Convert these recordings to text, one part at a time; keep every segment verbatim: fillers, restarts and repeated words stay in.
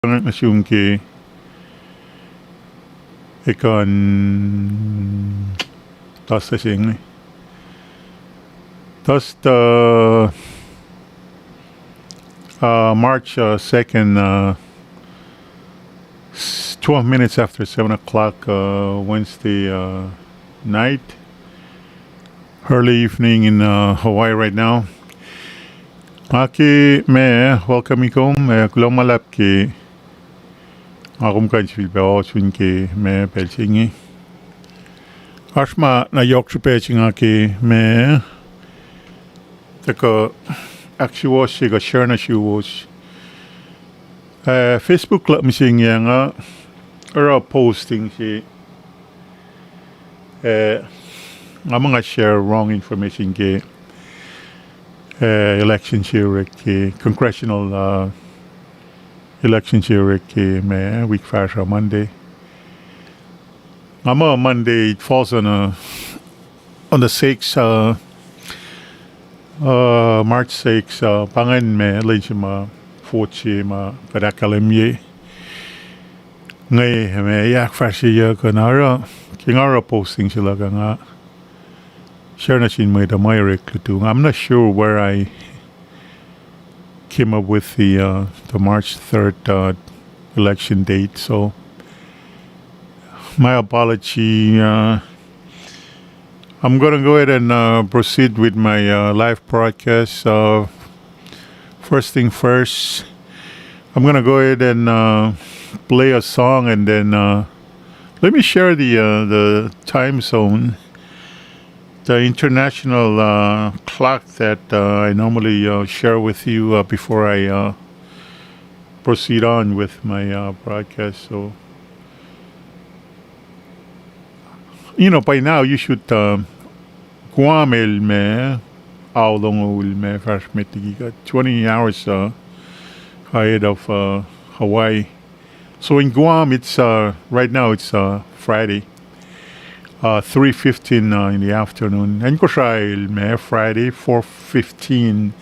nuh sum ke ekuh in Thursday se inge. Thursday, uh, uh, March, uh, second, uh, s-, twelve minutes after seven o'clock, uh, Wednesday, uh, night. Early evening in, uh, Hawaii right now. Nga ke ma welcome kom, uh, kuloh ma luhlahp ke nga kom kuh in sifilpac ohsun ke ma pacl se inge. Oasr ma na yohk srihpac se nga ke ma tuhkuh ahksuwohsye kuh share nuh suwos. Uh, Facebook luhk mihsenge nga oruh posting se, uh, nga muh nga share wrong information ke, uh, election se orek ke congressional, uh, election se orek ke ma wik fahsruh Monday. Nga muh Monday, it falls on a, on the sixth, uh, uh, March six, uh, pa ingacn ma lwen se ma vote se ma kuht ahkkahlwemye. Inge ma ahkfahsryeyuck uh na oruh, ke nga oruh posting se luhk uh nga share nuh sin mwet uh ma orek lutu. I'm not sure where I came up with the, uh, the March third, uh, election date. So my apology. Uh, I'm gonna go ahead and, uh, proceed with my, uh, live broadcast. Uh, first thing first, I'm gonna go ahead and, uh, play a song, and then, uh, let me share the, uh, the time zone, the international, uh, clock that, uh, I normally, uh, share with you, uh, before I, uh, proceed on with my, uh, broadcast. So, you know, by now you should, uh, Guam el ma ao longoul ma fahsr met liki kuht, twenty hours, uh, ahead of, uh, Hawaii. So in Guam, it's, uh, right now it's, uh, Friday, uh, three fifteen, uh, in the afternoon. Acn Kosrae el ma Friday, four fifteen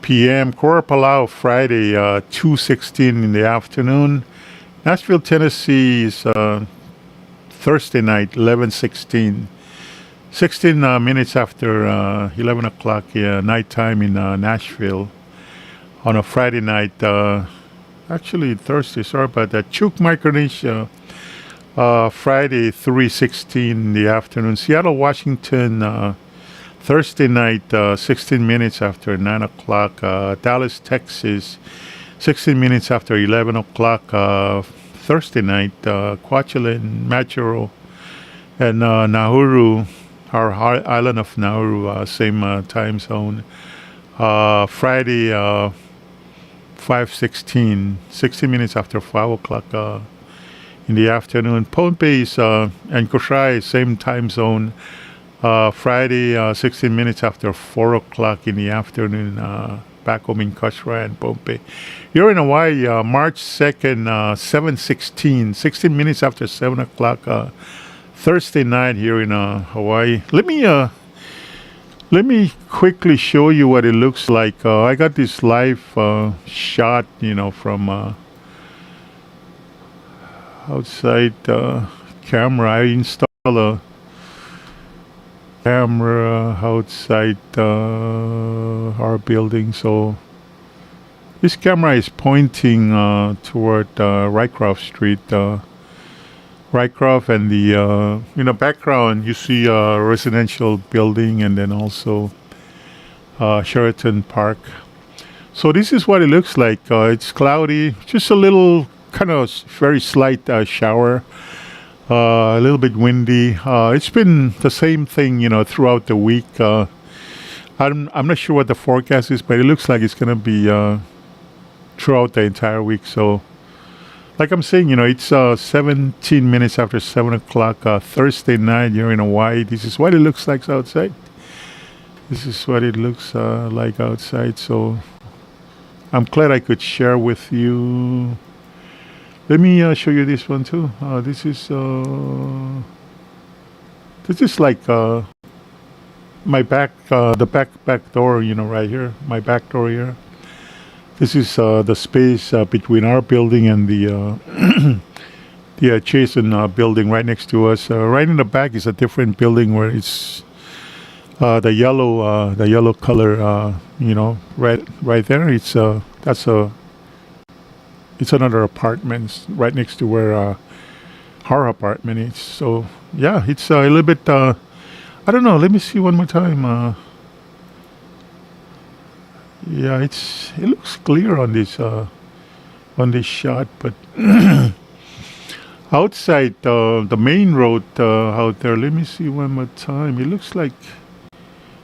p m. Koror Palau, Friday, uh, two sixteen in the afternoon. Nashville, Tennessee is, uh, Thursday night, eleven sixteen. Sixteen, uh, minutes after, uh, eleven o'clock, uh, nighttime in, uh, Nashville on a Friday night. Uh, actually, Thursday, sorry about that. Chuuk, Micronesia, uh, Friday, three sixteen in the afternoon. Seattle, Washington, uh, Thursday night, uh, sixteen minutes after nine o'clock. Uh, Dallas, Texas, sixteen minutes after eleven o'clock. Uh, Thursday night, uh, Kwajalein, Majuro, and, uh, Nauru, our hi-, island of Nauru, uh, same, uh, time zone. Uh, Friday, uh, five sixteen, sixteen minutes after five o'clock, uh, in the afternoon. Pohnpei is, uh, and Kosrae, same time zone. Uh, Friday, uh, sixteen minutes after four o'clock in the afternoon, uh, back home in Kosrae and Pohnpei. Here in Hawaii, uh, March second, uh, seven sixteen, sixteen minutes after seven o'clock, uh, Thursday night here in, uh, Hawaii. Let me, uh, let me quickly show you what it looks like. Uh, I got this live, uh, shot, you know, from, uh, outside, uh, camera. I install a camera outside, uh, our building, so this camera is pointing, uh, toward, uh, Rycroft Street, uh, Rycroft, and the, uh, in the background, you see a residential building and then also, uh, Sheraton Park. So this is what it looks like. Uh, it's cloudy, just a little kind of s-, very slight, uh, shower, uh, a little bit windy. Uh, it's been the same thing, you know, throughout the week. Uh, I'm, I'm not sure what the forecast is, but it looks like it's gonna be, uh, throughout the entire week. So, like I'm saying, you know, it's, uh, seventeen minutes after seven o'clock, uh, Thursday night here in Hawaii. This is what it looks like outside. This is what it looks, uh, like outside. So I'm glad I could share with you. Let me, uh, show you this one too. Uh, this is, uh, this is like, uh, my back, uh, the back, back door, you know, right here, my back door here. This is, uh, the space, uh, between our building and the, uh, the adjacent, uh, building right next to us. Uh, right in the back is a different building where it's, uh, the yellow, uh, the yellow color, uh, you know, right, right there. It's, uh, that's a, it's another apartment right next to where, uh, our apartment is. So, yeah, it's, uh, a little bit, uh, I don't know. Let me see one more time. Uh, yeah, it's, it looks clear on this, uh, on this shot, but outside, uh, the main road, uh, out there, let me see one more time. It looks like,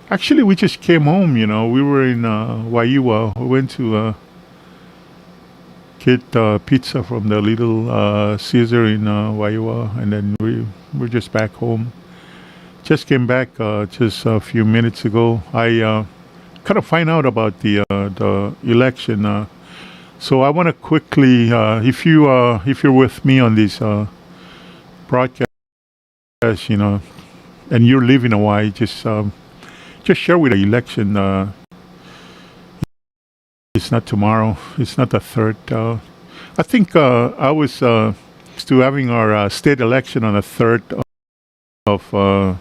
actually, we just came home, you know. We were in, uh, Waiua. We went to, uh, get, uh, pizza from the Little, uh, Caesar in, uh, Waiua, and then we, we're just back home. Just came back, uh, just a few minutes ago. I, uh, kind of find out about the, uh, the election. Uh, so I want to quickly, uh, if you, uh, if you're with me on this, uh, broadcast, you know, and you're living in Hawaii, just, um, just share with the election. Uh, it's not tomorrow. It's not the third. Uh, I think, uh, I was, uh, to having our, uh, state election on the third of, uh,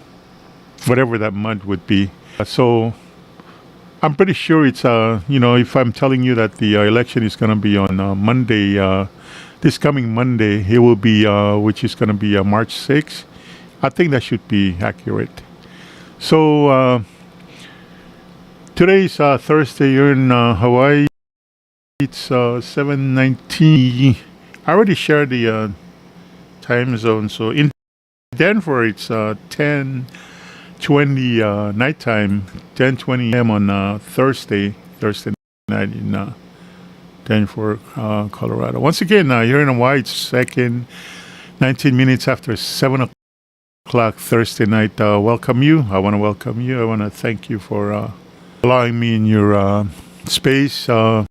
whatever that month would be. Uh, so I'm pretty sure it's, uh, you know, if I'm telling you that the, uh, election is gonna be on, uh, Monday, uh, this coming Monday, it will be, uh, which is gonna be, uh, March sixth. I think that should be accurate. So, uh, today is, uh, Thursday here in, uh, Hawaii. It's, uh, seven nineteen. I already shared the, uh, time zone. So in Denver, it's, uh, ten twenty, uh, nighttime, ten twenty a.m. on, uh, Thursday, Thursday night in, uh, Denver, uh, Colorado. Once again, uh, here in Hawaii, it's second, nineteen minutes after seven o'clock Thursday night. Uh, welcome you. I wanna welcome you. I wanna thank you for, uh, allowing me in your, uh, space. Uh,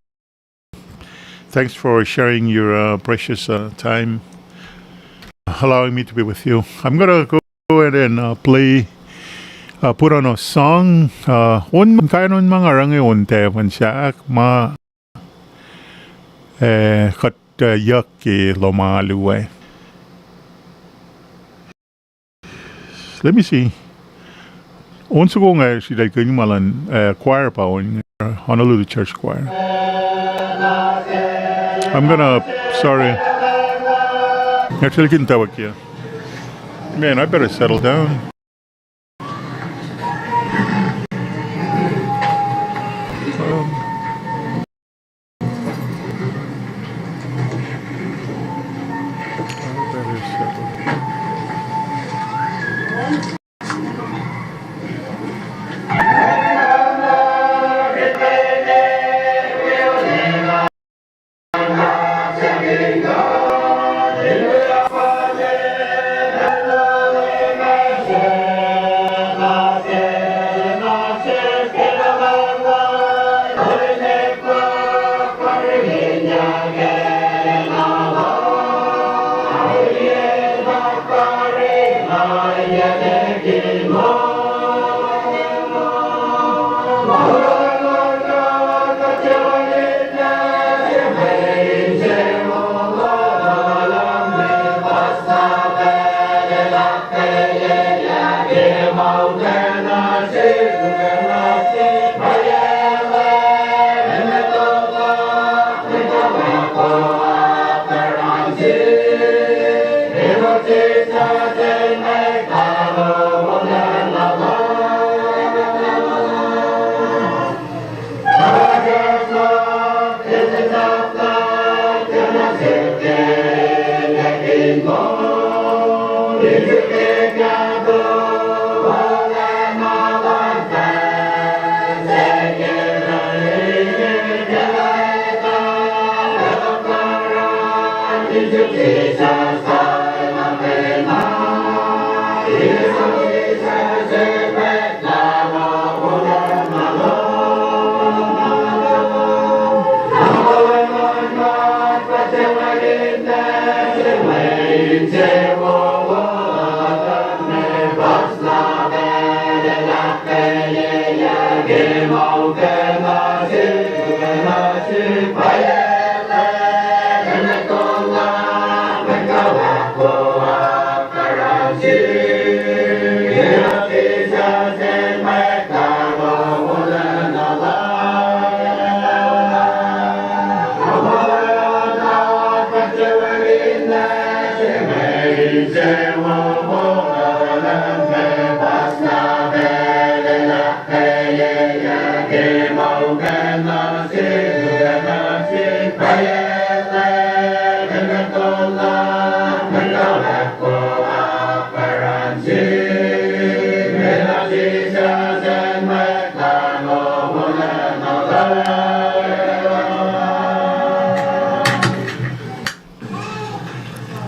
thanks for sharing your, uh, precious, uh, time, allowing me to be with you. I'm gonna go ahead and, uh, play, uh, put on a song. Uh, on kain on ma nga oruh inge on tafun sahk ma, uh, kuht, uh, yuck ke lohm alu ah. Let me see. On soko nga sritacl kuh in ma luhn, uh, choir pa on, uh, Honolulu Church Choir. I'm gonna, sorry. Nga sritacl kuh in tawak ya. Man, I better settle down. Um,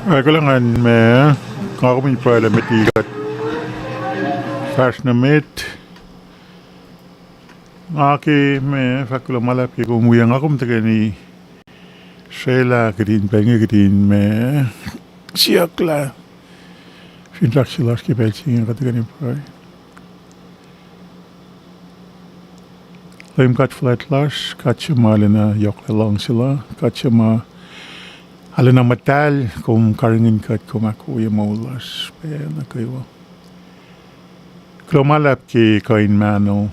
Ac kuloh ngan me, nga kom in pruhe lah met liki kuht fahsr nuh met. Nga ke me fahk kuloh ma luhlahp ke kom wi nga kom tuhkweni srwaclah kihtin pacl inge kihtin me siyuck lah finsrak se lasr ke pacl se inge kuht tuhkweni pruhe. Leum God fuhlwact lasr, God se ma arulacna yohk luhngse la, God se ma arulacna muhtahl, kom karihngihn kuht, kom ahkwoye moul lasr pacl nuh kwewa. Kuloh ma luhlahp ke kuh in mahno,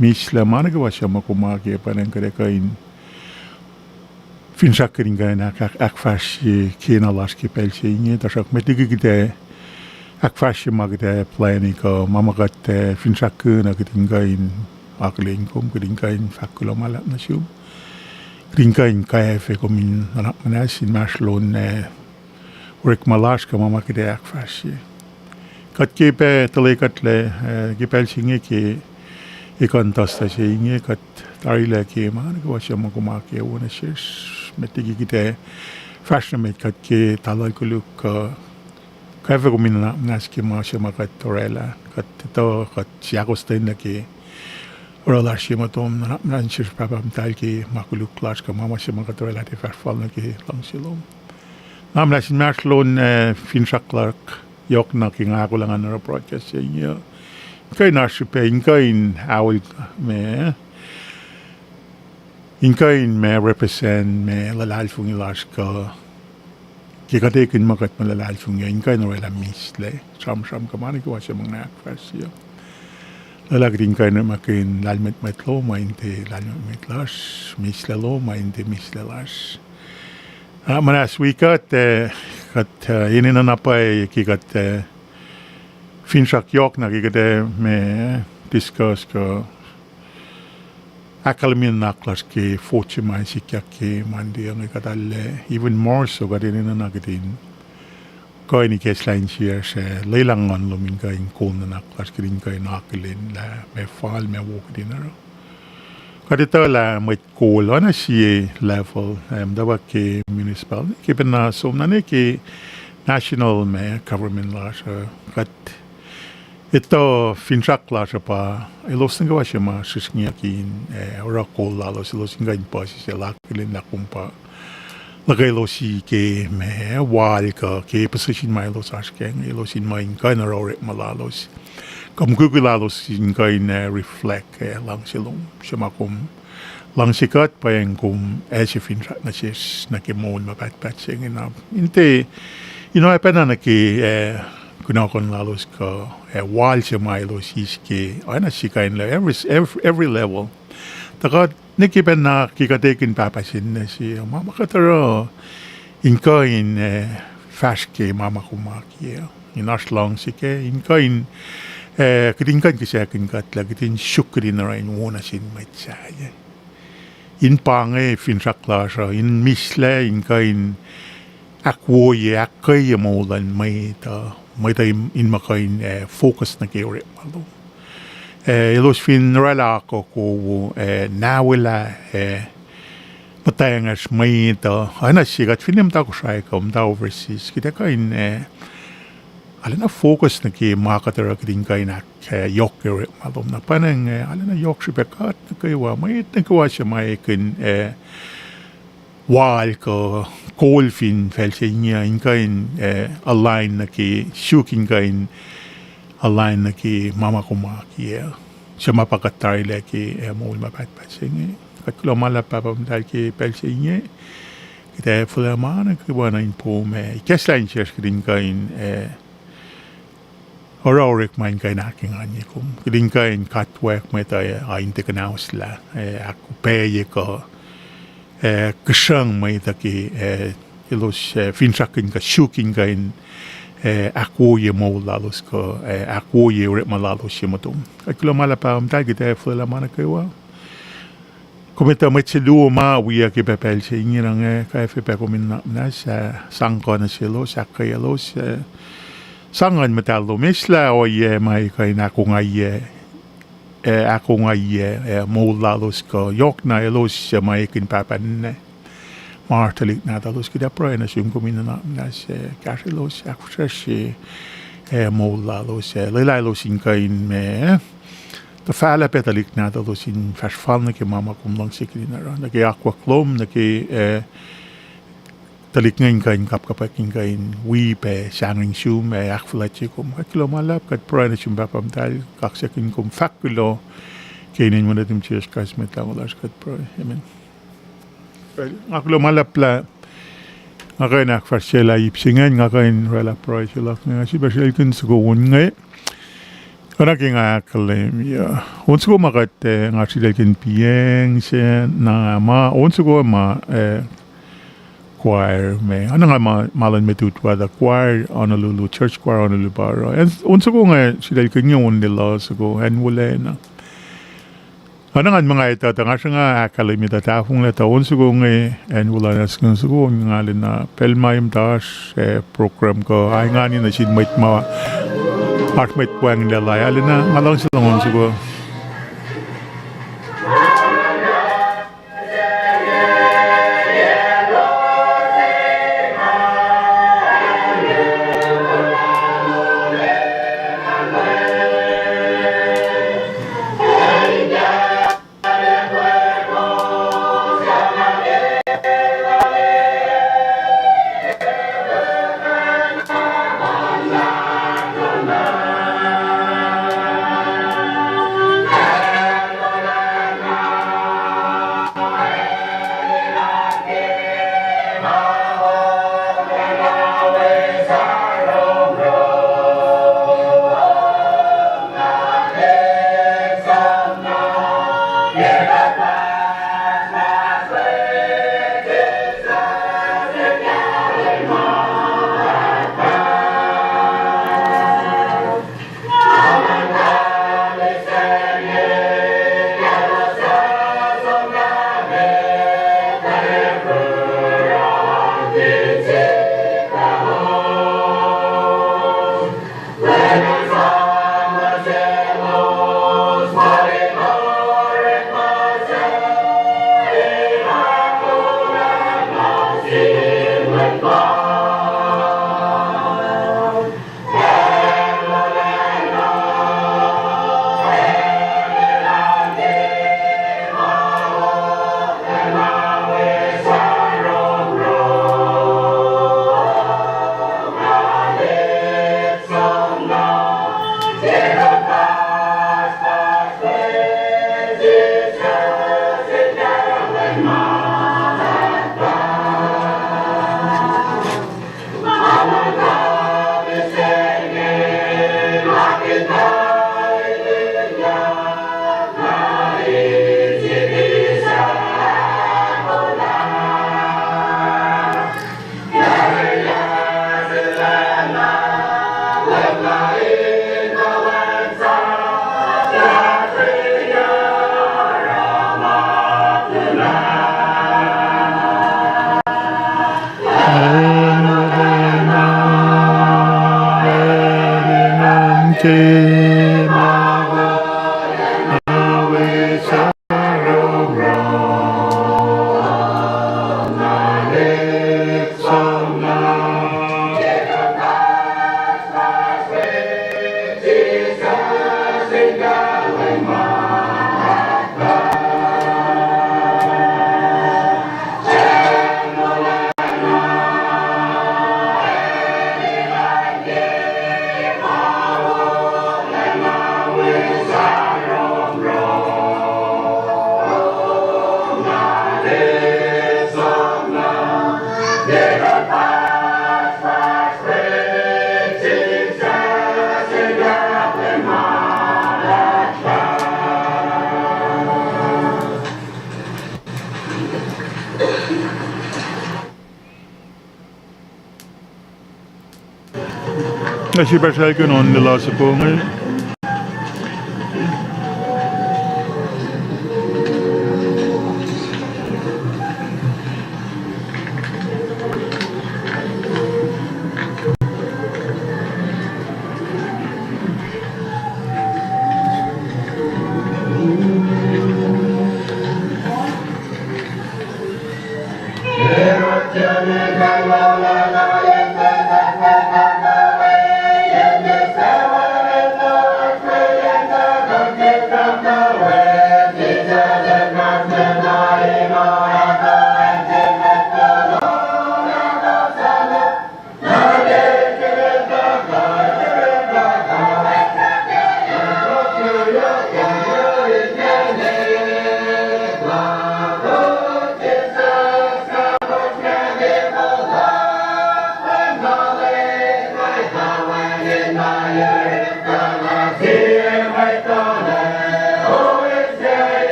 mihslac ma nuh kwewa suc ma kom oakiyac pwacnwacng kuht ac kuh in finsrak kihtin kuh in ahk-, ahk-, ahkfahsrye kena lasr ke pacl se inge, tuhsruhk met liki kuht ac ahkfahsrye ma kuht ac plwacni kuh ma ma kuht ac finsrakkihn uh, kihtin kuh in akihlen kom, kihtin kuh in fahk kuloh ma luhlahp nuh sum. Kihtin kuh in kwacfe kom in nuhnak muhnahs inmahsrlon, eh, orekma lasr kuh ma ma kuht ac ahkfahsrye. Kuht ke pac tuhlac kuhtlac, eh, ke pacl se inge ke ekuh in Thursday se inge kuht tarilac ke ma nuh kwewa suc ma kom oakiyac wo nuh sesr, met liki kuht ac fahsr nuh met kuht ke taluhl koluk kuh kwacfe kom in nuhnak muhnahs ke ma suc ma kuht orwaclah, kuht etuh kuht seahkostwen nuh ke oruh lasr ye motom, nuhnak muhnahs nuh sesr Pahpah Muhtahl ke ma koluk lasr kuh ma ma suc ma kuht orwaclah tiac fahsr fal nuh ke luhngse lom. Nuhnak muhnahs inmahsrlon, eh, finsrak luhk yohk na ke nga ahkolah ngan oruh broadcast se inge uh. In kuh in oasr srihpac, in kuh in aol me, in kuh in ma represent ma luhlahlfongi lasr kuh ke kuht ekihn ma kuht ma luhlahlfongi uh, in kuh in orwaclah mihslac, sramsram kuh ma nuh kwewa suc ma nga ahkfahsrye uh. Lwelah kuht in kuh in orekmakihn lahlmwetmwet lom ma in tiac lahlmwetmwet lasr, mihslac lom ma in tiac mihslac lasr. Ah, muhnahs wi kuht, eh, kuht, eh, enenuh na pwacye ke kuht, eh, finsrak yohk na ke kuht, eh, ma discuss kuh ahkkahlwemye nuhnak lasr ke vote se ma sikyak ke Monday uh, inge kuht arlac even more so kuht enenuh na kihtin kuh in ikacslah insiyacsr, eh, lwelah nguhn lom in kuh in kol nuhnak lasr kihtin kuh in akihlen lah ma fal ma wo kihtin oruh. Kuht etuh lah mwet kol oacna sie level, eh, muhtwacwacack ke municipal, ke pacna som na ne ke national ma government lasr uh, kuht etuh finsrak lasr uh pa elos nuh kwewa suc ma srihsrngiyuck in, eh, oruh kol lalos, elos in kuh in puhsisacl akihlen lah kom pa luhkwelos ke ma wal kuh ke position ma elos oasr kac inge, elos in ma in kuh in oruh orekma lalos. Kom kukwi lalos in kuh in, eh, reflect, eh, luhngse lom, suc ma kom luhngse kuht, pwacng kom acse finsrak nuh sesr nuh ke moul ma pahtpaht se inge na. In tiac, in oacpacna nuh ke, eh, kunohkohn lalos kuh, eh, wal se ma elos eis ke, oacna sikain le-, every, every, every level. Tuh kuht ne ke pacna ke kuht ekihn pahpah se nuh se, ma ma kuht oruh in kuh in, eh, fahsr ke ma ma kom oakiyac, in oasr luhngse kac, in kuh in, eh, kihtin kuh in kihsackuhnkuhtlac, kihtin suk kihtin oruh in wo nuh sin mwet sahyac. In pa inge finsrak lasr uh, in mihslac, in kuh in ahkwoye, ahkkweye moul luhn mwet uh, mwet uh in, in muh kuh in, eh, focus nuh ke orekma lom. Eh, elos fin orwaclah akuh kowo, eh, nawelah, eh, muhtwacngwacsr mwet uh, oacna sie kuht finne muhta Kosrae kuh muhta overseas, kuht ac kuh in, eh, arulacna focus nuh ke ma kuht oruh kihtin kuh in ahk, eh, yohk ke orekma lom. Na pwacnwacng, eh, arulacna yohk srihpac kuht nuh kwewa, mwet nuh kwewa suc ma ekihn, eh, wal kuh kol fin facl se inge, in kuh in, eh, align nuh ke, suk in kuh in align nuh ke ma ma kom oakiyac, suc ma pa kuht tarilac ke, eh, moul ma pahtpaht se inge. Kuht kuloh ma luhlahp Pahpah Muhtahl ke pacl se inge. Kuht ac fuhlwelah ma nuh kwewa nuh in poum, eh, ikacslah insiyacsr kihtin kuh in, eh, oruh orekma in kuh in ahkenganye kom, kihtin kuh in katwack mwet uh, ah, in tiac kuhnauslah, eh, ahkupacye kuh, eh, kihsrucng mwet uh ke, eh, elos, eh, finsrak in kuh suk in kuh in, eh, ahkwoye moul lalos kuh, eh, ahkwoye orekma lalos ye motom. Kuht kuloh ma luhlahp Pahpah Muhtahl, kuht ac fuhlwelah ma nuh kwewa. Kom etuh mwet se luo ma wiyuck ke pacl se inge, na nga kwacfe pac kom in nuhnak muhnahs, ah, sang kuh nuh selos, ahkkweyaclos, ah, sang Nguhn Muhtahl lom, eslah ohiyac ma kuh in ahkongaiyac, ah, ahkongaiyac, ah, moul lalos kuh yohkna elos suc ma ekihn pahpah ninac. ma oasr tuhlihk nahtuhlos, kuht ac pruhe nuh sum kom in nuhnak muhnahs, eh, kahsrwelos, ahkfihsracsrye, eh, moul lalos, eh, lwelah elos in kuh in ma, eh, tuhfahlah pac tuhlihk nahtuhlos in fahsr fal nuh ke ma ma kom luhngse kihtin oruh, nuh ke akwuck lom, nuh ke, eh, tuhlihk inge in kuh in kapkapwack in kuh in wi pac sahngweng sum, eh, ahkfuhlwactye kom. Kuht kuloh ma luhlahp, kuht pruhe nuh sum Pahpah Muhtahl, kaksakihn kom fahk kuloh ke inen Wen nuhtum Jisus Kraist Mwet Lahngo lasr kuht pruhe. Amen. Nga kuloh ma luhlahp lah nga kuh in ahkfahsryelah ip se ingacn, nga kuh in oraclah pruhe se luhk inge, nga sifilpac sruelkihn soko on inge. Oacna ke nga ahkkahlwemye, on soko ma kuht, eh, nga sritaclkihn piyacng se na ma, on soko ma, eh, choir me. Oacna nga ma, ma luhn met utwa tuh choir Honolulu, church choir Honolulu pa oruh. Acn, on soko inge sritaclkihn inge on liye soko, acn wolacna. Oacna ngan muh nga etuh tuh nga sruhnga ahkkahlwemye tuh tahfonglac tuh on soko inge acn wolacna, soko on nga lena pacl ma emtuh oasr, eh, program kuh aingani nuh sin mwet ma oasr mwet wacngihnlac lah arulacna nga luhngse luhn on soko. Na sifilpac sruelkihn on liye soko inge.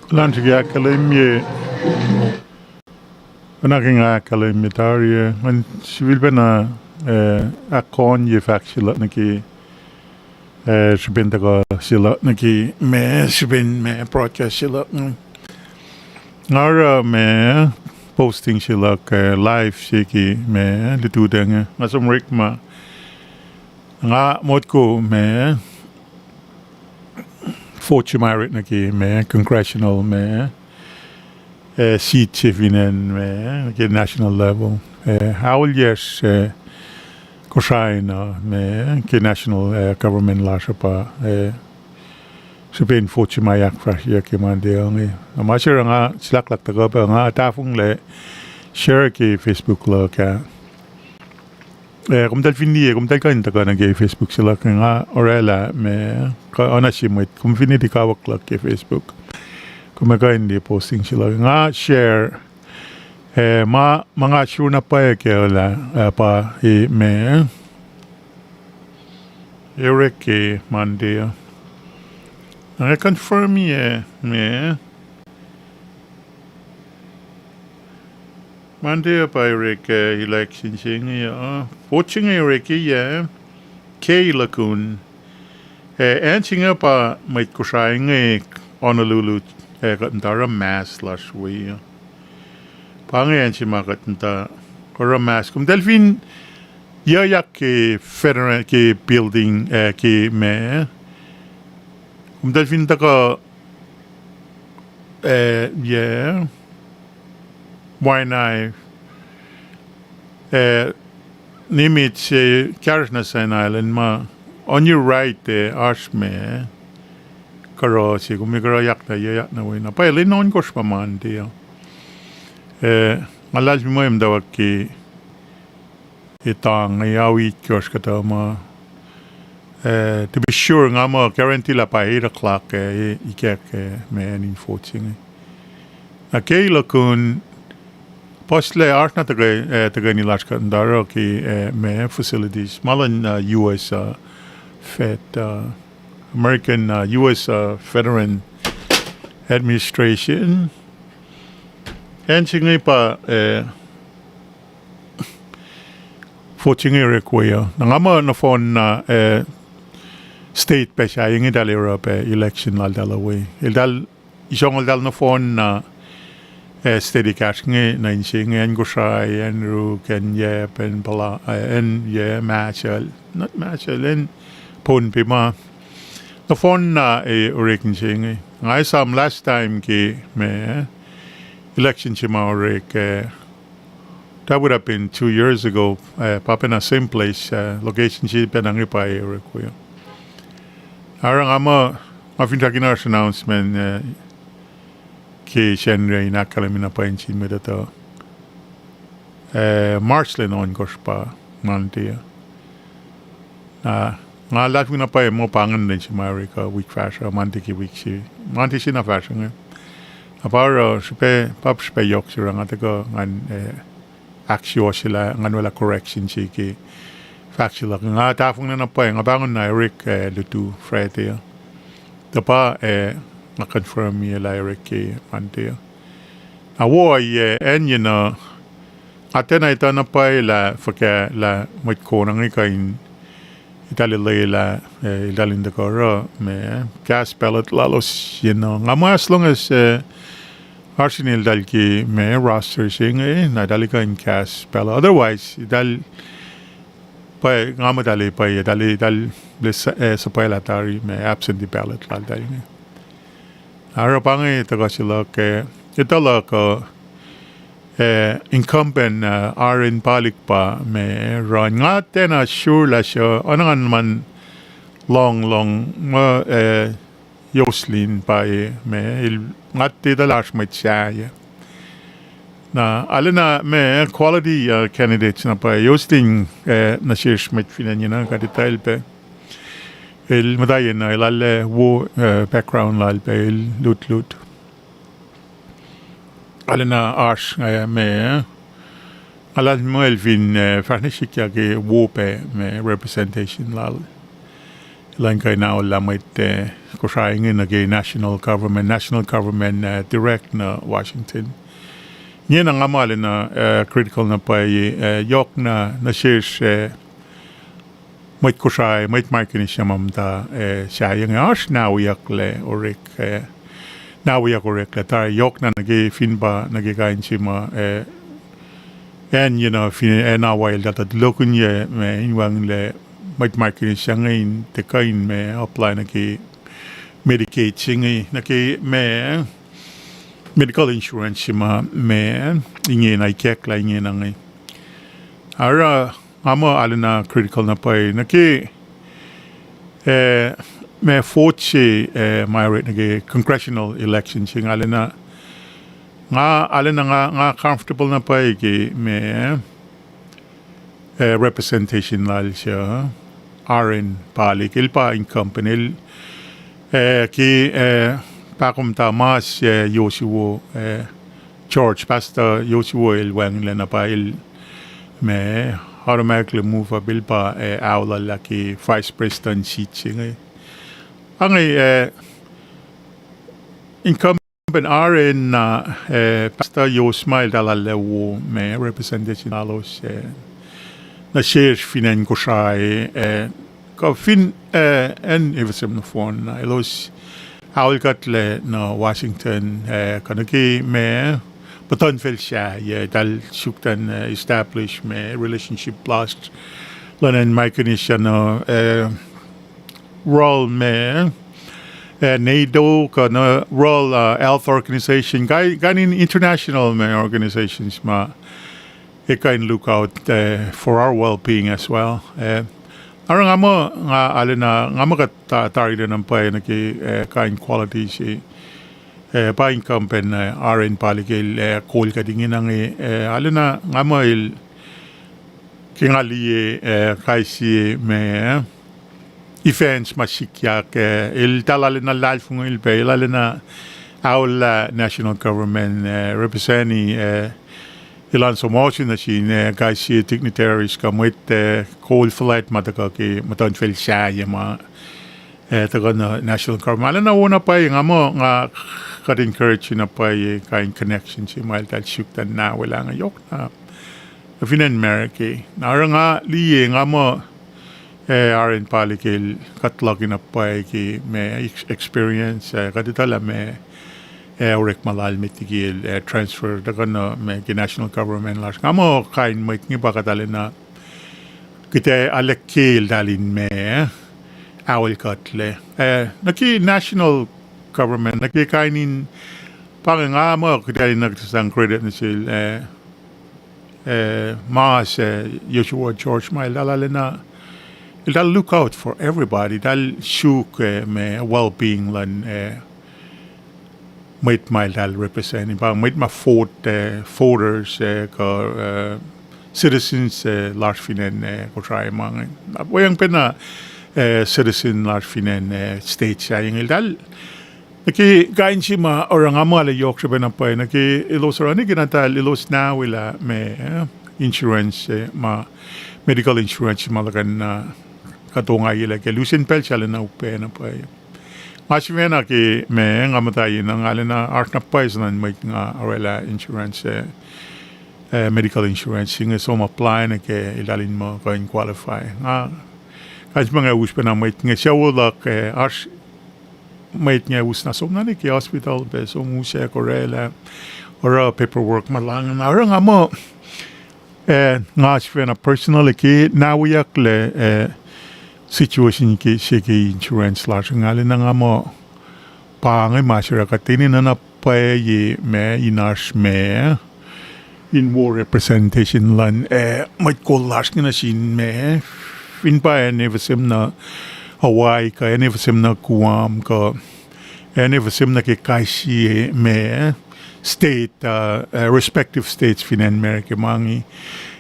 Kuloh nuh sum ke ahkkahlwemye. Oacna ke nga ahkkahlwemye tari ah, ngan sifilpacna, eh, ahkkahlwemye fahk se luhk nuh ke, eh, srihpen tuhkuh se luhk nuh ke, ma, srihpen ma broadcast se luhk inge. Nga oruh ma posting se luhk, eh, live se ke ma lututacng ah. Nga som orekma. Nga motko ma vote se ma orek nuh ke ma congressional ma, eh, seat se fin acn ma ke national level. Eh, auliyacsr, eh, Kosrae na ma ke national, eh, government lasr uh pa, eh, srihpen vote se ma ahkfahsryeyuck ke Monday inge. Na ma se oruh nga silahklahk tuhkuh pac nga tahfonglac share ke Facebook luhk ah. Eh, komtal fin liye, komtal kuh in tuhkuh nuh ke Facebook se luhk, nga orwaclah ma, kuh oacna sie mwet, kom fin liye kawuck luhk ke Facebook, kom kuh in liye posting se luhk. Nga share, eh, ma, ma nga sruna pwacye ke lah, eh, pa, eh, ma orek ke Monday uh. Na nga confirm-i, eh, ma Monday uh pa orek, eh, election se inge uh. Vote se inge orek ke yac, Kay LaCoon. Eh, acn se inge pa mwet Kosrae inge Honolulu, eh, kuht muhta oruh mass lasr we uh. Pa inge acn se ma kuht muhta oruh mass. Komtal fin yuyak ke federal, ke building, eh, ke ma, komtal fin tuhkuh, eh, yac, Waianae, eh, nimet se kahsruh nuh Sand Island ma, on your right, eh, oasr ma, kuhruh se, kom kuhruhyak na, yuyak na we na. Pwacye, lwen ohnkohsr pa Monday uh. Eh, nga luhlahlfongi mwe muhtwacwacack ke etang, eh, ao itkohsr kuhtuh ma, eh, to be sure, nga muh guarantee lah pa eight o'clock, eh, ikack, eh, ma acn in vote se inge. Na Kay LaCoon, puhslac oasr na tuhkweni, eh, tuhkweni lasr kuht in oruh ke, eh, ma facilities ma luhn, uh, U S, uh, Fed, uh, American, uh, U S, uh, Veteran Administration. Acn se inge pa, eh, vote se inge orek we uh. Na nga muh nohfohn na, eh, state pac sahyac inge eltahl oruh pac election laltahl uh we. Eltahl, isong eltahl nohfohn na, eh, state ekahsr inge nuh inse inge, acn Kosrae, acn Chuuk, acn Yap, acn Pala, eh, acn yac Marshall, not Marshall, acn Pohnpei ma. Nohfohn na, eh, orek inse inge. Nga esam last time ke ma, election se ma orek, eh, that would have been two years ago, uh, pa pacna same place, uh, location se pacna inge pa Eric we. Oruh nga muh, nga fin srackna oasr announcement, uh, ke Sacnri in ahkkahlwemye na pwacye sin mwet uh, uh, March lwen ohnkohsr pa Monday uh. Na, nga luhlahlfongi na pwacye muh pa ingacn lwen se ma Eric uh, wik fahsruh, Monday ke wik se, Monday se na fahsruh inge. Na pa oruh srihpac, pa srihpac yohk se oruh nga tuhkuh ngan, uh, ahksuwohsyelah, ngan orwaclah correction se ke fahk se luhk. Nga tahfonglac na pwacye, nga pahngon na Eric, uh, lutu Friday uh. Tuh pa, uh, nga confirm-ye lah Eric ke Monday uh. Na wo, uh, acn ye na, nga tiacna etuh na pwacye lah fuhkah lah mwet kona inge kuh in eltahl lwelah, uh, eltahl in tuhkuh oruh ma cast ballot lalos ye na. Nga muh as long as, uh, oasr in eltahl ke ma roster se inge, na eltahl kuh in cast ballot. Otherwise, eltahl, pwacye, nga muh eltahl pwacye, eltahl, eltahl, uh, suhpwaclah tari ma absentee ballot laltahl inge. Oruh pa inge tuhkuh se luhk, uh, etuh luhk uh, uh, incumbent, uh, Aren Palik pa ma run. Nga tiacna sure lah su, oacna ngan muh lohng, lohng muh, uh, Jocelyn pa, uh, ma el, nga tiac etuh lah oasr mwet sahyac. Na, arulacna ma quality, uh, candidates na pa Jocelyn, uh, nuh sesr mwet fin acn ye na kuht etuh el pac. El muhta ye na, el arlac wo, uh, background lal pac, el lutlut. Arulacna oasr, uh, ma, nga luhlahlfongi muh el fin, uh, fahsr nuh sikyak ke wo pac ma representation lal. Elan kuh in aollah mwet, uh, Kosrae inge nuh ke national government, national government, uh, direct nuh Washington. Inge na nga muh arulacna, uh, critical na pwacye, uh, yohk na nuh sesr, uh, mwet Kosrae, mwet Micronesia ma muhta, uh, sahyac inge oasr na wiyucklac orek, uh, na wiyuck oreklac tari yohk na nuh ke fin pa nuh ke kain se ma, uh, acn ye na fin acn Hawaii eltahl tuh tulokihnyac ma in wacngihnlac mwet Micronesia inge in tiac kuh in ma apply nuh ke Medicaid se inge, nuh ke ma medical insurance se ma, ma inge na ikacklah inge na inge. Oruh nga muh arulacna critical na pwacye nuh ke, uh, ma vote se, uh, ma orek nuh ke congressional election se inge arulacna, nga arulacna nga, nga comfortable na pwacye ke ma, uh, representation lal se, uh, Aren Palik, el pa incumbent, el, uh, ke, uh, pahkomuhta mas, uh, Yosiwo, uh, George, Pastor Yosiwo el wacngihnlac na pa el ma automatically move up, el pa, uh, aollah ke vice president seat se inge. Ange, uh, incumbent Aren na, uh, Pastor Yos ma eltahl arlac wo ma representation lalos, uh, nuh sesr fin acn Kosrae, uh, kuh fin, uh, acn Efisemuhn nohfohn na elos aol kuhtlac nuh Washington, uh, kuh nuh ke ma muhtuhnfacl sahyac, eltahl suk tuh, uh, establish ma relationship lasr luhn acn Micronesia nuh, uh, rol ma, uh, NATO, kuh nuh rol, uh, Health Organization, kain, kain in international ma organizations ma, uh, kuh in look out, uh, for our well-being as well. Uh, oruh nga muh, nga arulacna, nga muh kuht ta-, tari lacna pwacye nuh ke, uh, kain quality se, uh, pa incumbent, uh, Aren Palik el, uh, kol kuht ingena inge, uh, arulacna nga muh el, ke nga liye, uh, kais sie ma, uh, events ma sikyak, uh, eltahl arulacna luhlahlfongi el pac, el arulacna aollah national government, uh, represent, uh, elan som ohsun nuh sin, uh, kais sie dignitaries kuh mwet, uh, kol fuhlwact ma tuhkuh ke muhtuhnfacl sahyac ma, uh, tuhkuh nuh national government. Arulacna wo na pwacye, nga muh nga kuht encourage na pwacye kain connection se ma eltahl suk tuh na welah inge yohk na fin acn America. Na oruh nga liye, nga muh, uh, Aren Palik el kuht luhk na pwacye ke ma ex-, experience, uh, kuht etuh lah ma, uh, orekma lal met liki el, uh, transfer tuhkuh nuh ma ke national government lasr. Nga muh kain mwet inge pa kuht arulacna, kuht ac arlac ke eltahl in ma aol kuhtlac, uh, nuh ke national government, nuh ke kain in, pa inge nga muh kuht arulacna kuht sang credit nuh sel, uh, eh, mas, eh, Joshua George ma eltahl arulacna, eltahl look out for everybody, eltahl suk, eh, ma well-being luhn, eh, mwet ma eltahl represent, pa mwet ma vote, eh, voters, eh, kuh, eh, citizens, eh, lasr fin acn, eh, Kosrae ma inge. Na weacng pacna, eh, citizen lasr fin acn, eh, state sahyac inge, eltahl nuh ke kain se ma oruh nga muh arlac yohk srihpac na pwacye nuh ke elos oruh nuh ke na eltahl elos na welah ma, eh, insurance, eh, ma medical insurance ma luhkuhn na kuht ongaiyelah ke lusen pacl se arulacna upac na pwacye. Nga sifacna ke ma nga muhta yen, nga arulacna oasr na pwacye suc luhn mwet nga orwaclah insurance, eh, eh, medical insurance inge som apply nuh ke eltahl in muh kuh in qualify. Nga, kain se ma nga us pacna mwet inge sucu luhk, eh, oasr mwet inge us na som na nuh ke hospital pac som usack orwaclah, oruh paperwork ma lain na oruh nga muh, eh, nga sifacna personally ke na wiyucklac, eh, situation ke se ke insurance lasr inge, nga lena nga muh pa inge ma se oruh kuht enenuh na pwacye ma in oasr ma in wo representation luhn, eh, mwet kol lasr inge nuh sin ma fin pa acn FSM nuh Hawaii kuh acn FSM nuh Guam kuh acn FSM nuh ke kais sie ma state, uh, uh, respective states fin acn America ma inge.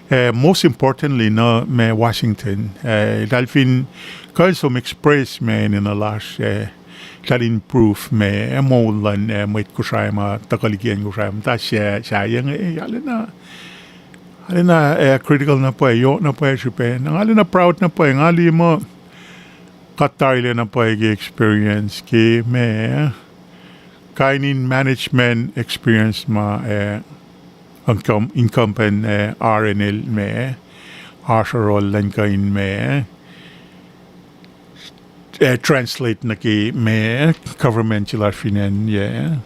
Uh, most importantly, nuh ma Washington, uh, eltahl fin kuh in som express ma enenuh lasr, uh, eltahl in proof ma, uh, moul luhn, uh, mwet Kosrae ma tuhkuh liki acn Kosrae muhta sahyac inge, uh, arulacna, arulacna, uh, critical na pwacye, yohk na pwacye srihpac. Na nga arulacna proud na pwacye, nga liye muh kuht tarilac na pwacye ke experience ke ma, kain in management experience ma, uh, incum-, incumbent, uh, R N L ma, oasr oruh lwen kuh in ma, uh, translate nuh ke ma government se lasr fin acn, uh,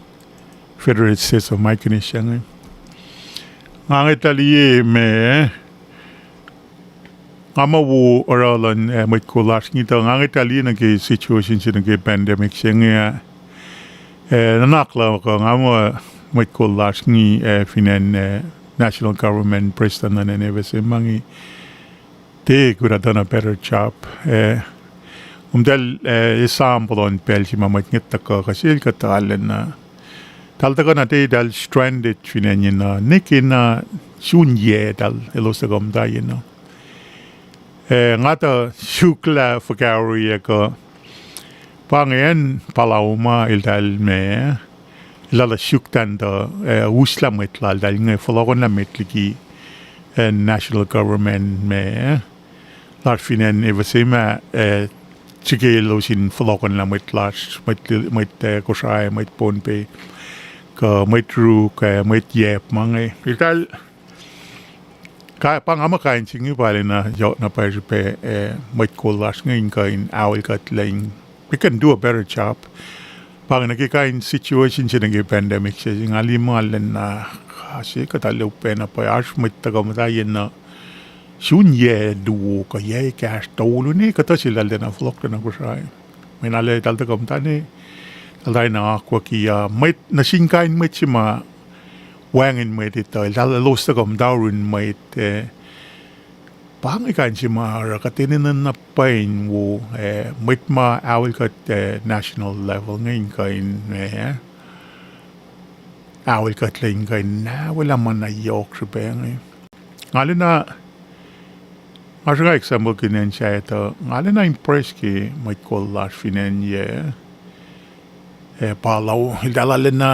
Federated States of Micronesia inge. Nga ngetlah liye ma, nga muh wo oruh luhn, uh, mwet kol lasr inge tuh nga ngetlah liye nuh ke situation se nuh ke pandemic se inge, uh, nuhnak luhk uh nga muh mwet kol lasr inge, uh, fin acn, uh, national government, prestuhn luhn acn FSM ma inge, they could have done a better job. Uh, komtahl, uh, esam puhlan pacl se ma mwet inge tuhkuh kuh sel kuhtuh lacna, eltahl tuhkuh na, eltahl stranded fin acn yenuh, nwe ke na sun yac eltahl elos tuhkuh muhta yenuh. Uh, nga tuh suklah fuhkah oreac kuh pa inge acn Palau ma eltahl ma, eltahl suk tacn tuh, uh, uslah mwet laltahl inge fohlohkohnlah mwet liki acn national government ma lasr fin acn FSM ma, uh, srihke elos in fohlohkohnlah mwet lasr, mwet, mwet, uh, Kosrae, mwet Pohnpei, kuh mwet Ruk, uh, mwet Yap ma inge. Eltahl, pa nga muh kain se inge pa arulacna yohk na pwacye srihpac, uh, mwet kol lasr inge in kuh in aol kuhtlac, we can do a better job. Pa inge nuh ke kain situation se nuh ke pandemic se, nga liye ma lacna, ah, se kuhtuh lopacna pwacye, oasr mwet tuhkuh muhta yenuh sun yac luo kuh yac ekahsr tolu ne kuhtuh se eltahl tiacna fohlohk nuh Kosrae. Mweyen arlac eltahl tuhkuh muhta ne, eltahl tiacna akwucki, uh, mwet, nuh sin kain mwet se ma wacngihn mwet etuh, eltahl elos tuhkuh muhta yurin mwet, uh, pa inge kain se ma oruh kuht enenuh na pwacye in wo, uh, mwet ma aol kuht, uh, national level inge in kuh in, uh, aol kuhtlac in kuh in na welah ma na yohk srihpac inge. Nga lacna, nga sruhnga example ke acn sahyac tuh, nga lacna impress ke mwet kol lasr fin acn yac, uh, Palau, eltahl arulacna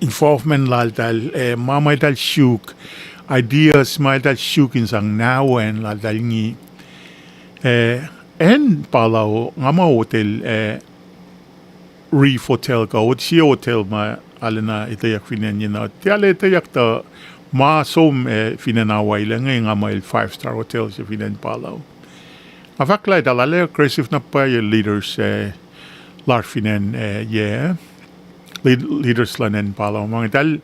involvement laltahl, uh, ma ma eltahl suk, ideas ma eltahl suk in sang na acn laltahl inge, uh, acn Palau, nga muh hotel, uh, Reef Hotel kuh ot-, sie hotel ma arulacna etweyuck fin acn yenuh. Tiac arlac etweyuck tuh ma som, uh, fin acn Hawaii lac inge nga muh el five star hotel se fin acn Palau. Nga fahk lah eltahl arlac aggressive na pwacye leaders, uh, lasr fin acn, uh, yac, lead-, leaders luhn acn Palau ma inge eltahl,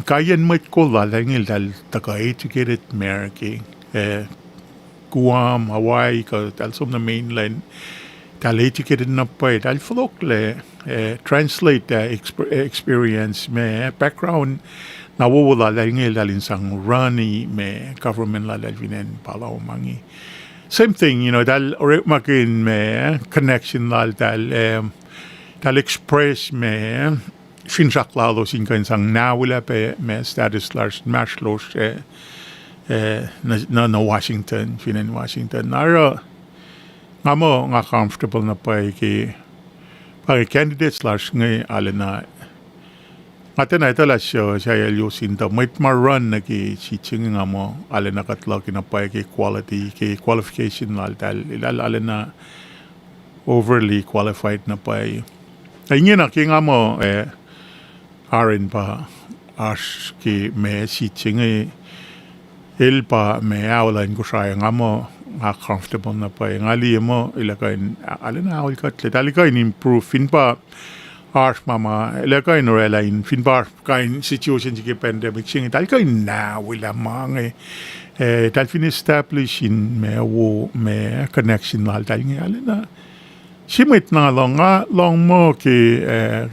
kaiyacn mwet kol laltahl inge eltahl tuhkuh educated ma ke, uh, Guam, Hawaii, kuh eltahl som nuh mainland, eltahl educated na pwacye, eltahl fohlohklac, uh, translate, uh, exp-, experience ma, background Na wowo laltahl inge eltahl in sang run-i ma government laltahl fin acn Palau ma inge. Same thing, you know, eltahl orekmakihn ma connection laltahl, eh, eltahl express ma finsrak lalos in kuh in sang nawilah pac ma status lasr inmahsrlosr, eh, eh, nuh, nuh, nuh Washington, fin acn Washington. Na oruh, nga muh nga comfortable na pwacye ke, pa inge candidates lasr inge arulacna, nga tiacna etuh lah suc sahyacl yos in tuh mwet ma run nuh ke seat se inge nga muh arulacna kuht luhk na pwacye ke quality, ke qualification laltahl, eltahl arulacna overly qualified na pwacye. Na ingena ke nga muh, eh, Aaron pa oasr ke ma seat se inge, el pa ma aolah in Kosrae, nga muh nga comfortable na pwacye, nga liye muh el ac kuh in, arulacna aol kuhtlac, eltahl kuh in improve, fin pa oasr ma ma el ac kuh in orwaclah in, fin pa oasr kain situation se ke pandemic se inge, eltahl kuh in nawilah ma inge, eh, eltahl fin establish in ma wo ma connection laltahl inge arulacna. Sie mwet na lohng, nga lohng muh ke, eh,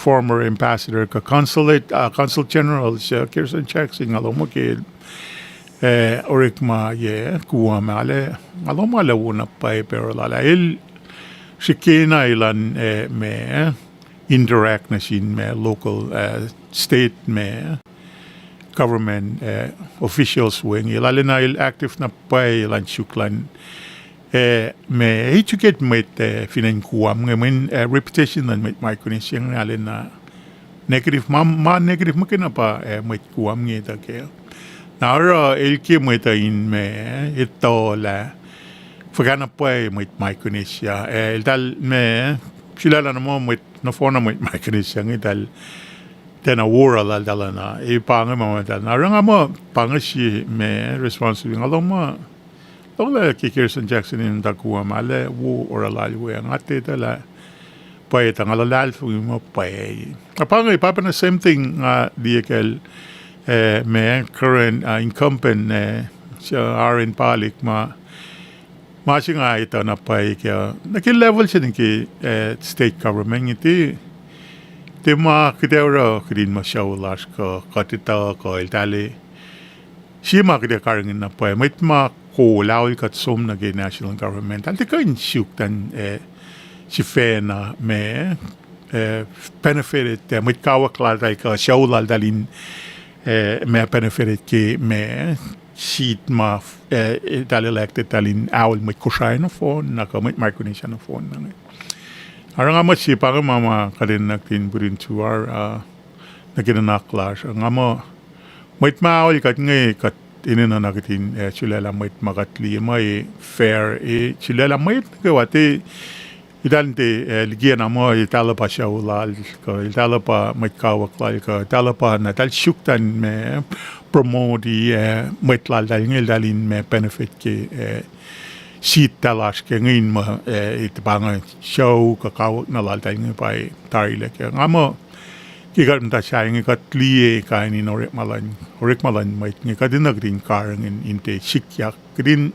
former ambassador kuh consulate, uh, consul general, uh, Kirsten Jackson, nga lohng muh ke, eh, orekma ye Guam ah, nga lohng muh lah wo na pwacye oruh lal ah. El srihkena elan, eh, ma interact nuh sin ma local, eh, state ma government, eh, officials we inge. El arulacna el active na pwacye elan suk elan, eh, ma educate mwet, eh, fin acn Guam inge, mweyen, eh, reputation luhn mwet Micronesia inge arulacna negative, ma, ma negative muhkwena pa, eh, mwet Guam inge tuh ke. Na oruh el ke mwet uh in ma, eh, etuh lah fuhkah na pwacye mwet Micronesia, eh, eltahl ma, sulaclah na muh mwet nohfohn na mwet Micronesia inge eltahl tiacna wo oruh laltahl na, eh, pa inge ma ma eltahl na. Oruh nga muh pa inge sie ma responsible, nga lohng muh, lohng lah ke Kirsten Jackson in tuh Guam ah, lah wo oruh lal we, nga tiac etuh lah pwacye tuh nga luhlahlfongi muh pwacye. Na pa inge, pa pacna same thing nga liye kacl, eh, ma current, uh, incumbent, eh, Aaron Palik ma, ma se nga etuh na pwacye ke, nuh ke level se nuh ke, eh, state government inge tiac, tiac ma kuht ac oruh kuht in muh sucu lasr kuh kuht etuh kuh eltahl, sie ma kuht ac karihngihn na pwacye, mwet ma kol aol kuht som nuh ke national government, eltahl tiac kuh in suk tuh, eh, sifacna ma, eh, benefited, eh, mwet kawuck laltahl kuh sucu laltahl in, eh, ma benefited ke ma seat ma, eh, eltahl elected eltahl in aol mwet Kosrae nohfohn na kuh mwet Micronesia nohfohn na inge. Oruh nga muh sie pa inge ma ma kuht enenuh in put into our, uh, nuh ke nuhnak lasr. Nga muh mwet ma aol kuht inge kuht enenuh na kuht in, eh, sulaclah mwet ma kuht liye muh, eh, fair, eh, sulaclah mwet nuh kwewa tiac, eltahl tiac, eh, likiyacna muh eltahl pa sucu lal kuh eltahl pa mwet kawuck lal kuh eltahl pa na eltahl suk tuh ma promote, eh, mwet laltahl inge eltahl in ma benefit ke, eh, seat lasr ke inge in muh, eh, it pa inge sucu kuh kawuck na laltahl inge pa tarilac kac. Nga muh ke kuht muhta sahyac inge kuht liye kain in orekma luhn, orekma luhn mwet inge kuht enenuh kuht in karihngihn in tiac sikyak, kuht in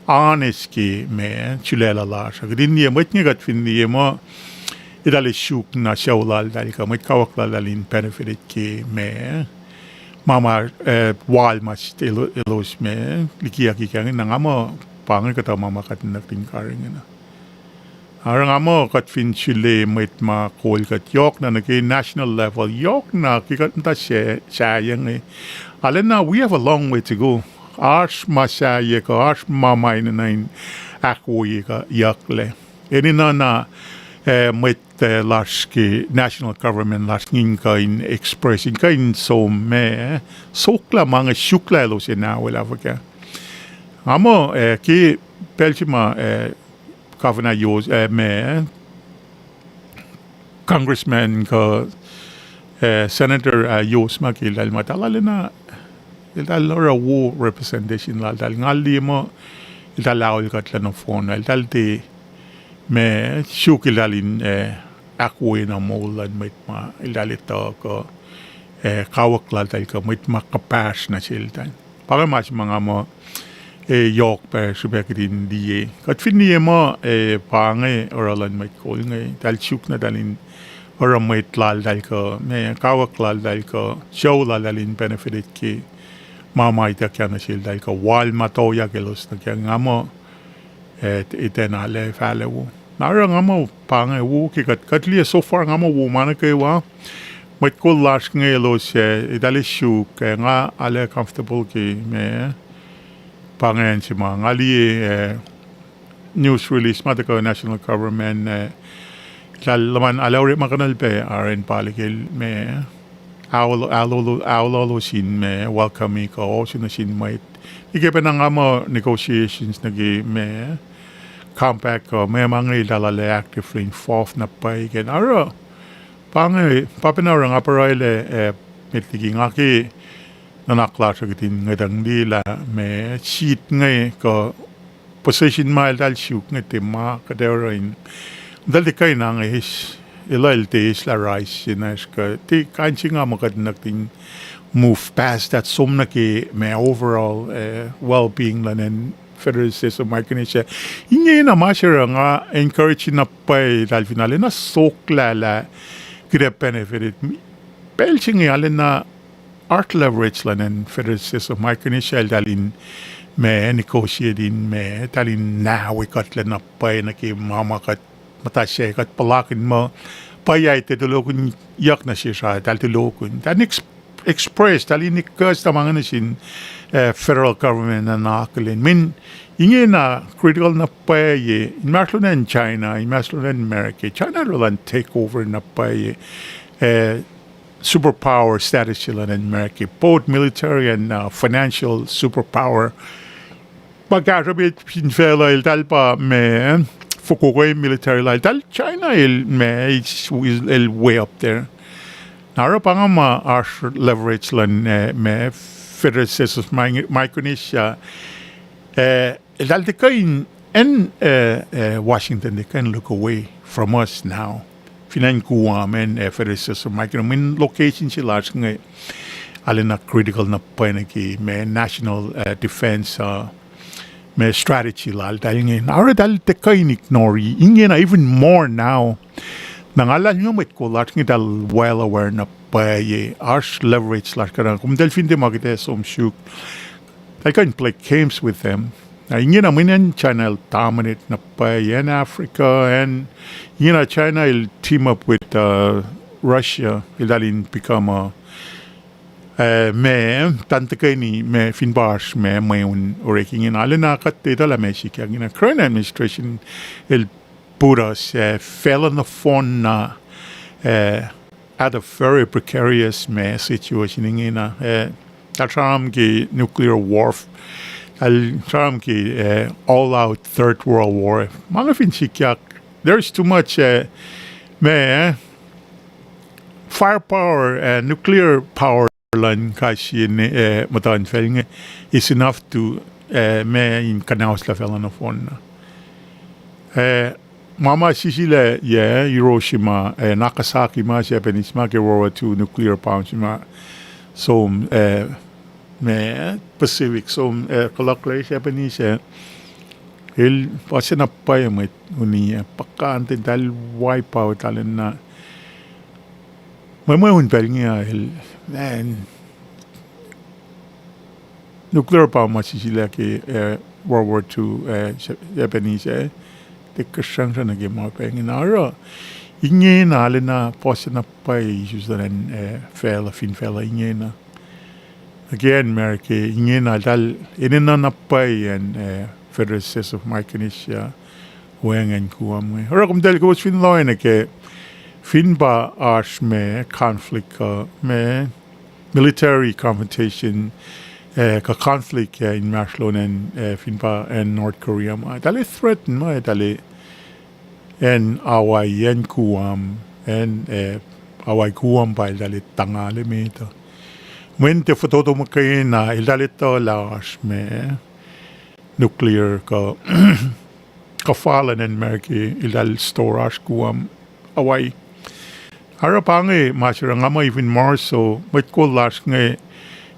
honest ke ma sulaclah lasr uh. Kuht in liye mwet inge kuht fin liye muh eltahl ac suk na sucu laltahl kuh mwet kawuck laltahl in benefited ke ma, ma ma, eh, wal ma elos ma likiyucki ke inge na nga muh pa inge kuhtuh ma ma kuht enenuh kuht in karihngihn uh. Oruh nga muh kuht fin sule mwet ma kol kuht yohkna nuh ke national level, yohkna ke kuht muhta sahyac inge, arulacna we have a long way to go. Oasr ma sahyac kuh oasr ma ma enenuh in ahkwoyeyucklac. Enenuh na, eh, mwet, eh, lasr ke national government lasr inge in kuh in express in kuh in som ma soklah ma inge suklah elos in aolah fuhkah. Nga muh, eh, ke pacl se ma, eh, governor yos, eh, ma congressman kuh, eh, senator, eh, yos ma ke eltahl muhta arulacna, eltahl oruh wo representation laltahl. Nga liye muh eltahl aol kuhtlac nohfohn, eltahl tiac ma suk eltahl in, eh, ahkwoye na moul luhn mwet ma eltahl etuh kuh, eh, kawuck laltahl kuh mwet ma kuhpahsr nuh seltahl. Pa inge ma se ma nga muh, eh, yohk pac srihpac kuht in liye. Kuht fin liye muh, eh, pa inge oruh luhn mwet kol inge, eltahl suk na eltahl in oruh mwet laltahl kuh, me, kawuck laltahl kuh, sucu laltahl in benefit ke ma ma ituckyang nuh seltahl kuh wal ma toyak elos nuh ke nga muh, eh, iten ale fahlac wo. Na oruh nga muh pa inge wo ke kuht, kuht liye so far nga muh wo ma nuh kwewa. Mwet kol lasr inge elos, eh, eltahl suk, eh, nga ale comfortable ke, me, pa inge acn se ma nga liye, eh, news release ma tuhkuh national government, eh, eltahl luhman ale orekma kuhnuhl pac arulacna pahlikil, me, aol-, aol-, aololo sin, me, welcome kuh ohsun nuh sin mwet. Ike pacna nga muh negotiations nuh ke, me, compact kuh, me, ma inge eltahl ale actively involve na pwacye ke. Na oruh, pa inge, pa pacna oruh nga pruhe lah, eh, met liki nga ke nuhnak lasr uh kihtin ngwetacng liye lah, me, seat inge kuh position ma eltahl suk inge tiac ma kuht ac oruh in. Eltahl tiac kuh in ange eis, elah el tiac eis lah rise se nacsr kuh tiac kain se nga muh kuht in nuh kihtin move past that som nuh ke, me, overall, eh, well-being luhn acn Federated States of Micronesia. Ingena ma se oruh nga encourage na pwacye eltahl fin arulacna soklah lah kuht ac benefit. Pacl se inge arulacna oasr leverage luhn acn Federated States of Micronesia eltahl in, me, negotiate in, me, eltahl in na wi kuht lah na pwacye nuh ke ma ma kuht muhta se kuht puhlakihn muh pwacye tiac tulohkihnyuck nuh sesr ah eltahl tulohkihn. Eltahl in ex-, express, eltahl in ikuhs na ma inge nuh sin, eh, federal government na akihlen. Mweyen ingena critical na pwacye, inmahsrlon acn China, inmahsrlon acn America, China el luhn take over na pwacye, eh, superpower status se luhn acn America, both military and, uh, financial superpower. Pa kahsruh met fin facluh eltahl pa, me, fokoko military lal eltahl, China el, me, is, is, el way up there. Na oruh pa inge ma oasr leverage luhn, eh, me, Federated States of Mi-, Micronesia, eh, eltahl tiac kuh in, acn, eh, eh, Washington tiac kuh in look away from us now. Fin acn Guam, acn, eh, Federated States of Micronesia, mweyen location se lasr inge arulacna critical na pwacye nuh ke, me, national, eh, defense, uh, me, strategy lal eltahl inge. Na oruh eltahl tiac kuh in ignore ingena even more now. Na nga luhlahlfongi mwet kol lasr inge eltahl well aware na pwacye oasr leverage lasr kuh na, komtahl fin tiac ma kuht ac som suk, eltahl kuh in play games with them. Na ingena mweyen acn China el dominate na pwacye acn Africa, acn, ingena China el team up with, uh, Russia, eltahl in become a, eh, me, eltahl tuhkweni, me, fin pa oasr, me, mweun orek ingena. Arulacna kuht etuh lah ma sikyak ingena. Current administration el put us, eh, facluh nohfohn na, eh, at a very precarious, me, situation ingena. Eh, eltahl sramsram ke nuclear warf-, eltahl sramsram ke, eh, all out third world war. Ma inge fin sikyak, there is too much, eh, me, eh, firepower, eh, nuclear power luhn kais sie, eh, muhtuhnfacl inge is enough to, eh, me, in kuhnahoslah facluh nohfohn na. Eh, ma ma sisilac, yac, Hiroshima, eh, Nagasaki ma Japanese ma ke World War two nuclear bomb se ma som, eh, me, Pacific som, eh, kuluklac Japanese, eh, el puhsena pwacye mwet uni, eh, puhkantwen eltahl wipe out arulacna. Mwe, mweun pacl inge ah el, man, nuclear bomb ma sisilac ke, eh, World War two, eh, Japanese, eh, tiac kuhsrangsa nuh ke ma pacl inge na oruh. Ingena arulacna puhsena pwacye isus luhn, eh, facluh, fin facluh ingena. Again, America, ingena eltahl enenuh na pwacye acn, eh, Federated States of Micronesia, weacng acn Guam inge. Oruh komtahl kowos fin lohacng nuh ke, fin pa oasr me conflict kuh me military confrontation, eh, kuh conflict, eh, inmahsrlon acn, eh, fin pa acn North Korea ma eltahl threaten ma eltahl acn Hawaii, acn Guam, acn, eh, Hawaii Guam pa eltahl tuhngacl met uh. Mweyen tiac fototo muhkwena eltahl etuh lah oasr me nuclear kuh, kuh fal in acn America eltahl store oasr Guam, Hawaii. Oruh pa inge ma se oruh nga muh even more so mwet kol lasr inge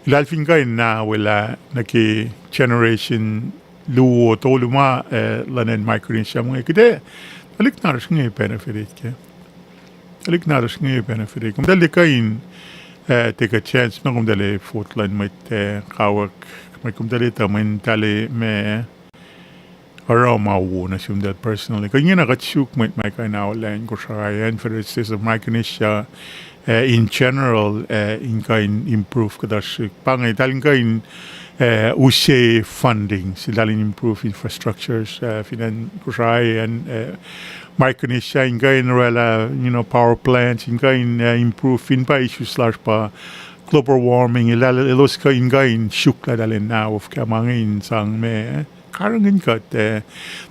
eltahl fin kuh in na welah nuh ke generation luo tolu ma, eh, luhn acn Micronesia inge kuht ac, tuhlihk nahtuhsr inge benefit kac. tuhlihk nahtuhsr inge benefit, kom tahl kuh in, eh, take a chance na kom tahl vote luhn mwet, eh, kawuck, mwet kom tahl etuh mweyen tahl ma oruh ma wo nuh sum tahl personally. Kuh ingena kuht suk mwet ma kuh in aolah in Kosrae, acn Federated States of Micronesia, eh, in general, eh, in kuh in improve kuhtuh srihk. Pa inge tahl in kuh in, eh, use funding, sel tahl in improve infrastructures, eh, fin acn Kosrae, acn, eh, Micronesia, in kuh in orwaclah, you know, power plants, in kuh in, eh, improve, fin pa issues lasr pa global warming, eltahl, elos kuh in kuh in suk lah eltahl in naof ke ma inge in sang ma karihngihn kuht, eh,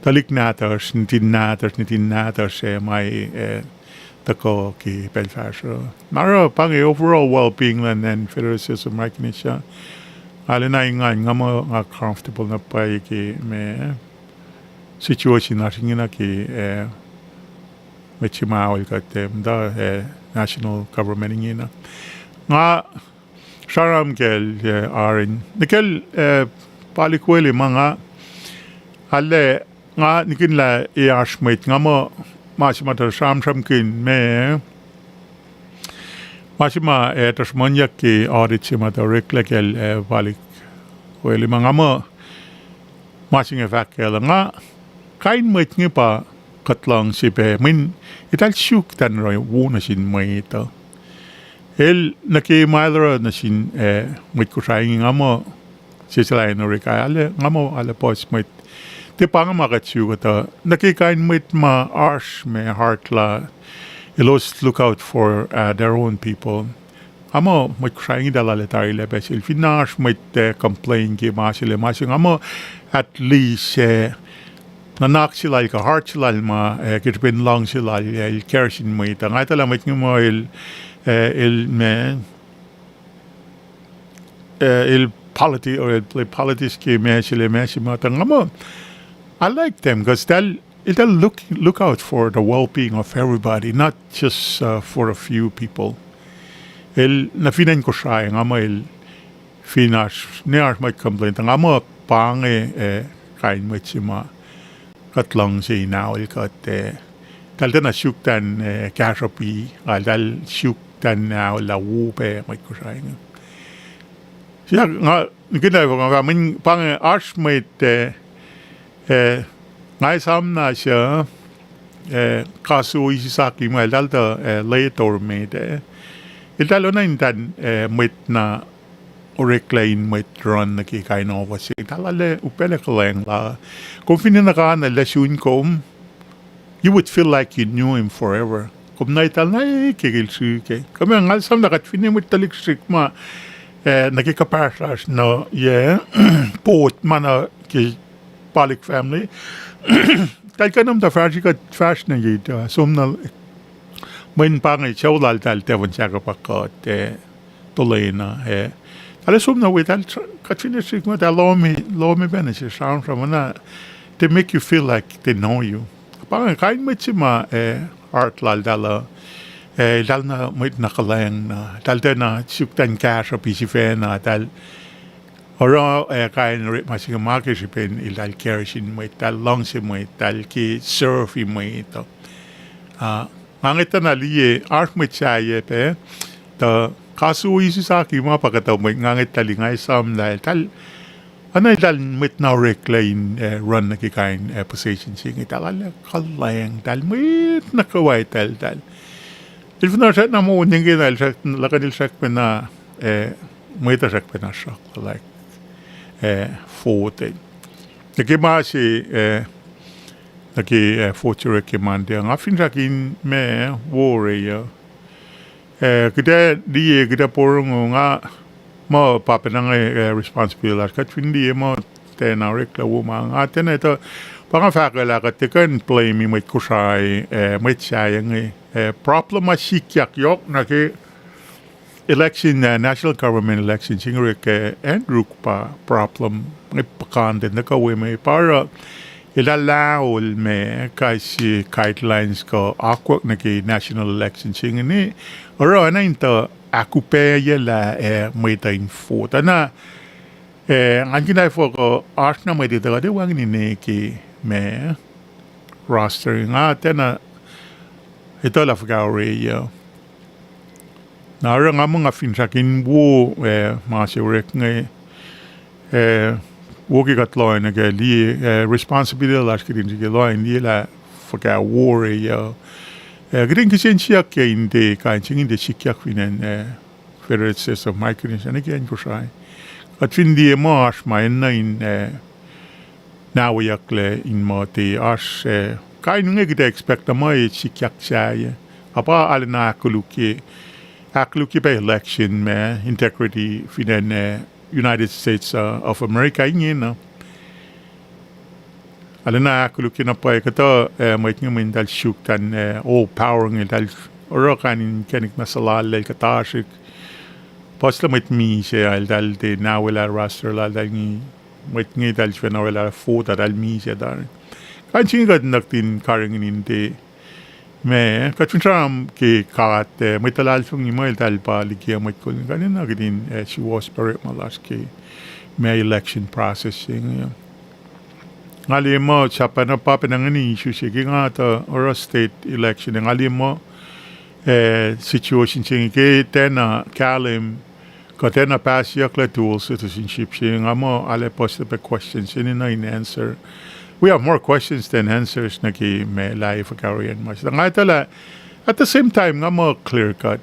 tuhlihk nahtuhsr, nuhtin nahtuhsr, nuhtin nahtuhsr, eh, ma, eh, tuhkuh ke pacl fahsruh. Na oruh pa inge overall well-being luhn acn Federated States of Micronesia. Nga lwen na engan, nga muh nga comfortable na pwacye ke ma situation lasr ingena ke, eh, mwet se ma aol kuht, eh, muhta, eh, national government ingena. Nga sramsram kacl, eh, Aaron. Nuh kacl, eh, Palik Wele ma nga, ale, nga nikihnlah e oasr mwet, nga muh ma se ma tuh sramsramkihn ma, ma se ma, eh, tuh sruhmuhnyuck ke audit se ma tuh oreklac kacl, eh, Palik Wele ma nga muh, ma se inge fahk kacl uh, nga, kain mwet inge pa kuht luhngse pac, mweyen eltahl suk tah in oruh wo nuh sin mwet uh. El nuh ke ma el oruh nuh sin, eh, mwet Kosrae inge, nga muh, sesel in orek ah, ale, nga muh ale puhs mwet. Tiac pa inge ma kuht suk kuhtuh, nuh ke kain mwet ma oasr ma heart la, elos look out for, uh, their own people. Nga muh mwet Kosrae inge eltahl arlac tarilac pac sel, finne oasr mwet, eh, complain ke ma sel, ma se, nga muh at least, eh, nuhnak se lal kuh heart se lal ma, eh, ke srihpen luhngse lal, eh, el care sin mwet uh. Nga etuh lah mwet inge muh el, eh, el ma, eh, el politi-, or el play politics ke ma sel, ma se ma tuh nga muh, I like them, 'cause eltahl, eltahl look, look out for the well-being of everybody, not just, uh, for a few people. El, na fin acn Kosrae, nga muh el, fin oasr, ne oasr mwet complain, tuh nga muh pa inge, eh, kain mwet se ma kuht luhngse in aol kuht, eh, eltahl tiacna suk tah in, eh, kahsruhpi, eltahl suk tah in aol lah wo pac mwet Kosrae inge. Siyuck, nga, nikihnlah fah, nga fah, mweyen pa inge oasr mwet, eh, eh, nga esam na suc, eh, Kasu Isisaki ma eltahl tuh, eh, leader met, eh, eltahl oacna in tah in, eh, mwet na oreklac in mwet run nuh ke kain office se, eltahl arlac upaclac kuhlwacng la. Kom finne nuh ke na el sun kom, you would feel like you knew him forever. Kom na etuh na ke el srihke. Kom nga esam na kuht finne mwet tuhlihk srihk ma, eh, nuh ke kuhpahsr lasr nuh, yeah, boat ma nuh ke Palik family. Eltahl kuh na muhta fahsr, kuht fahsr nuh ye, uh, som na, mweyen pa inge sucu lal eltahl Devon Sacapa kuht, eh, Tolena, eh. Eltahl som na we, eltahl, kuht finne srihk ma eltahl lohm, lohm pacna se sramsram na, they make you feel like they know you. Pa inge kain mwet se ma, eh, heart lal eltahl, eh, eltahl na mwet na kuhlwacng na, eltahl tiacna suk tah in kahsruhpi sifacna, eltahl oruh, eh, kain orekma se inge ma ke srihpen eltahl care sin mwet, eltahl luhngse mwet, eltahl ke serve mwet uh. Ah, nga ngetacna liye, oasr mwet sahyac pac, tuh Kasu Isisaki ma pa kuhtuh mwet, nga ngetacna liye, nga esam lah eltahl, oacna eltahl mwet na oreklac in, eh, run nuh ke kain, eh, position se inge, eltahl arlac kuhlwacng, eltahl mwet nuh kwewa eltahl, eltahl. El fin oasr na moning ke na el srack, luhkuhn el srackpacna, eh, mwet uh srackpacna sruhk, like, eh, vote. Nuh ke ma se, eh, nuh ke, eh, vote se orek ke Monday, nga finsrak in ma wo oreklac. Eh, kuht ac liye, kuht ac porongo, nga muh pa pacna inge, eh, responsibility lasr, kuht fin liye muh tiacna oreklac wo ma, nga tiacna etuh, pa nga fahkwelah kuht tiac kuh in blame mwet Kosrae, eh, mwet sahyac inge, eh, problem ma sikyak yohk nuh ke election, uh, national government election se inge orek, uh, Andrew pa problem inge puhkantwen nuh kwewa me pa oruh eltahl laol ma kais sie guidelines kuh akwuck nuh ke national election se inge, oruh oacna in tuh ahkupacyelah, uh, mwet uh in vote. Oacna, uh, ngan kihn na fok uh oasr na mwet etuh kuht ac wacngihn ine ke ma roster nga tiacna etuh lah fuhkah oreyuc. Na oruh nga muh nga finsrak in wo, eh, ma se orek inge, eh, wo ke kuht lohacng nuh ke liye, eh, responsibility lasr kihtin srihke lohacng liye lah fuhkah wo oreyuc. Eh, kihtin kihsen siyuck ke in tiac kain se inge tiac sikyak fin acn, eh, Federated States of Micronesia, nuh ke acn Kosrae. Kuht fin liye muh oasr ma enenuh in, eh, nahweyucklac in muh tiac oasr, eh, kain inge kuht ac expect na muh ac sikyak sahyac. Ac pa arulacna ahkkolukye, ahkkolukye pac election ma integrity fin acn, eh, United States, uh, of America ingena. Arulacna ahkkolukye na pwacye kuhtuh, eh, mwet inge mweyen eltahl suk than, eh, o power inge eltahl oruh kain inkacnek nuh sel lal, el kuhtasrihk. Puhslac mwet misac, eltahl tiac nahwelah roster laltahl inge, mwet inge eltahl sifacna orwaclah vote, eltahl misac tari. Kain se inge kuht nuhtin karihngihn in tiac ma, kuht fin sramsram ke God, eh, mwet luhlahlfongi muh eltahl pa liki mwet kol, kuht enenuh kihtin, eh, suwohs pa orekma lasr ke ma election process se inge. Nga liye muh sahp pacna pa pacna ingacn issue se ke nga tuh oruh state election, nga liye muh, eh, situation se inge ke tiacna kahlwem, kuh tiacna passyucklac dual citizenship se inge, nga muh arlac puhslac pac question se enenuh in answer. We have more questions than answers nuh ke ma lah fuhkah oreyuc ma se. Nga etuh lah, at the same time, nga muh clear cut.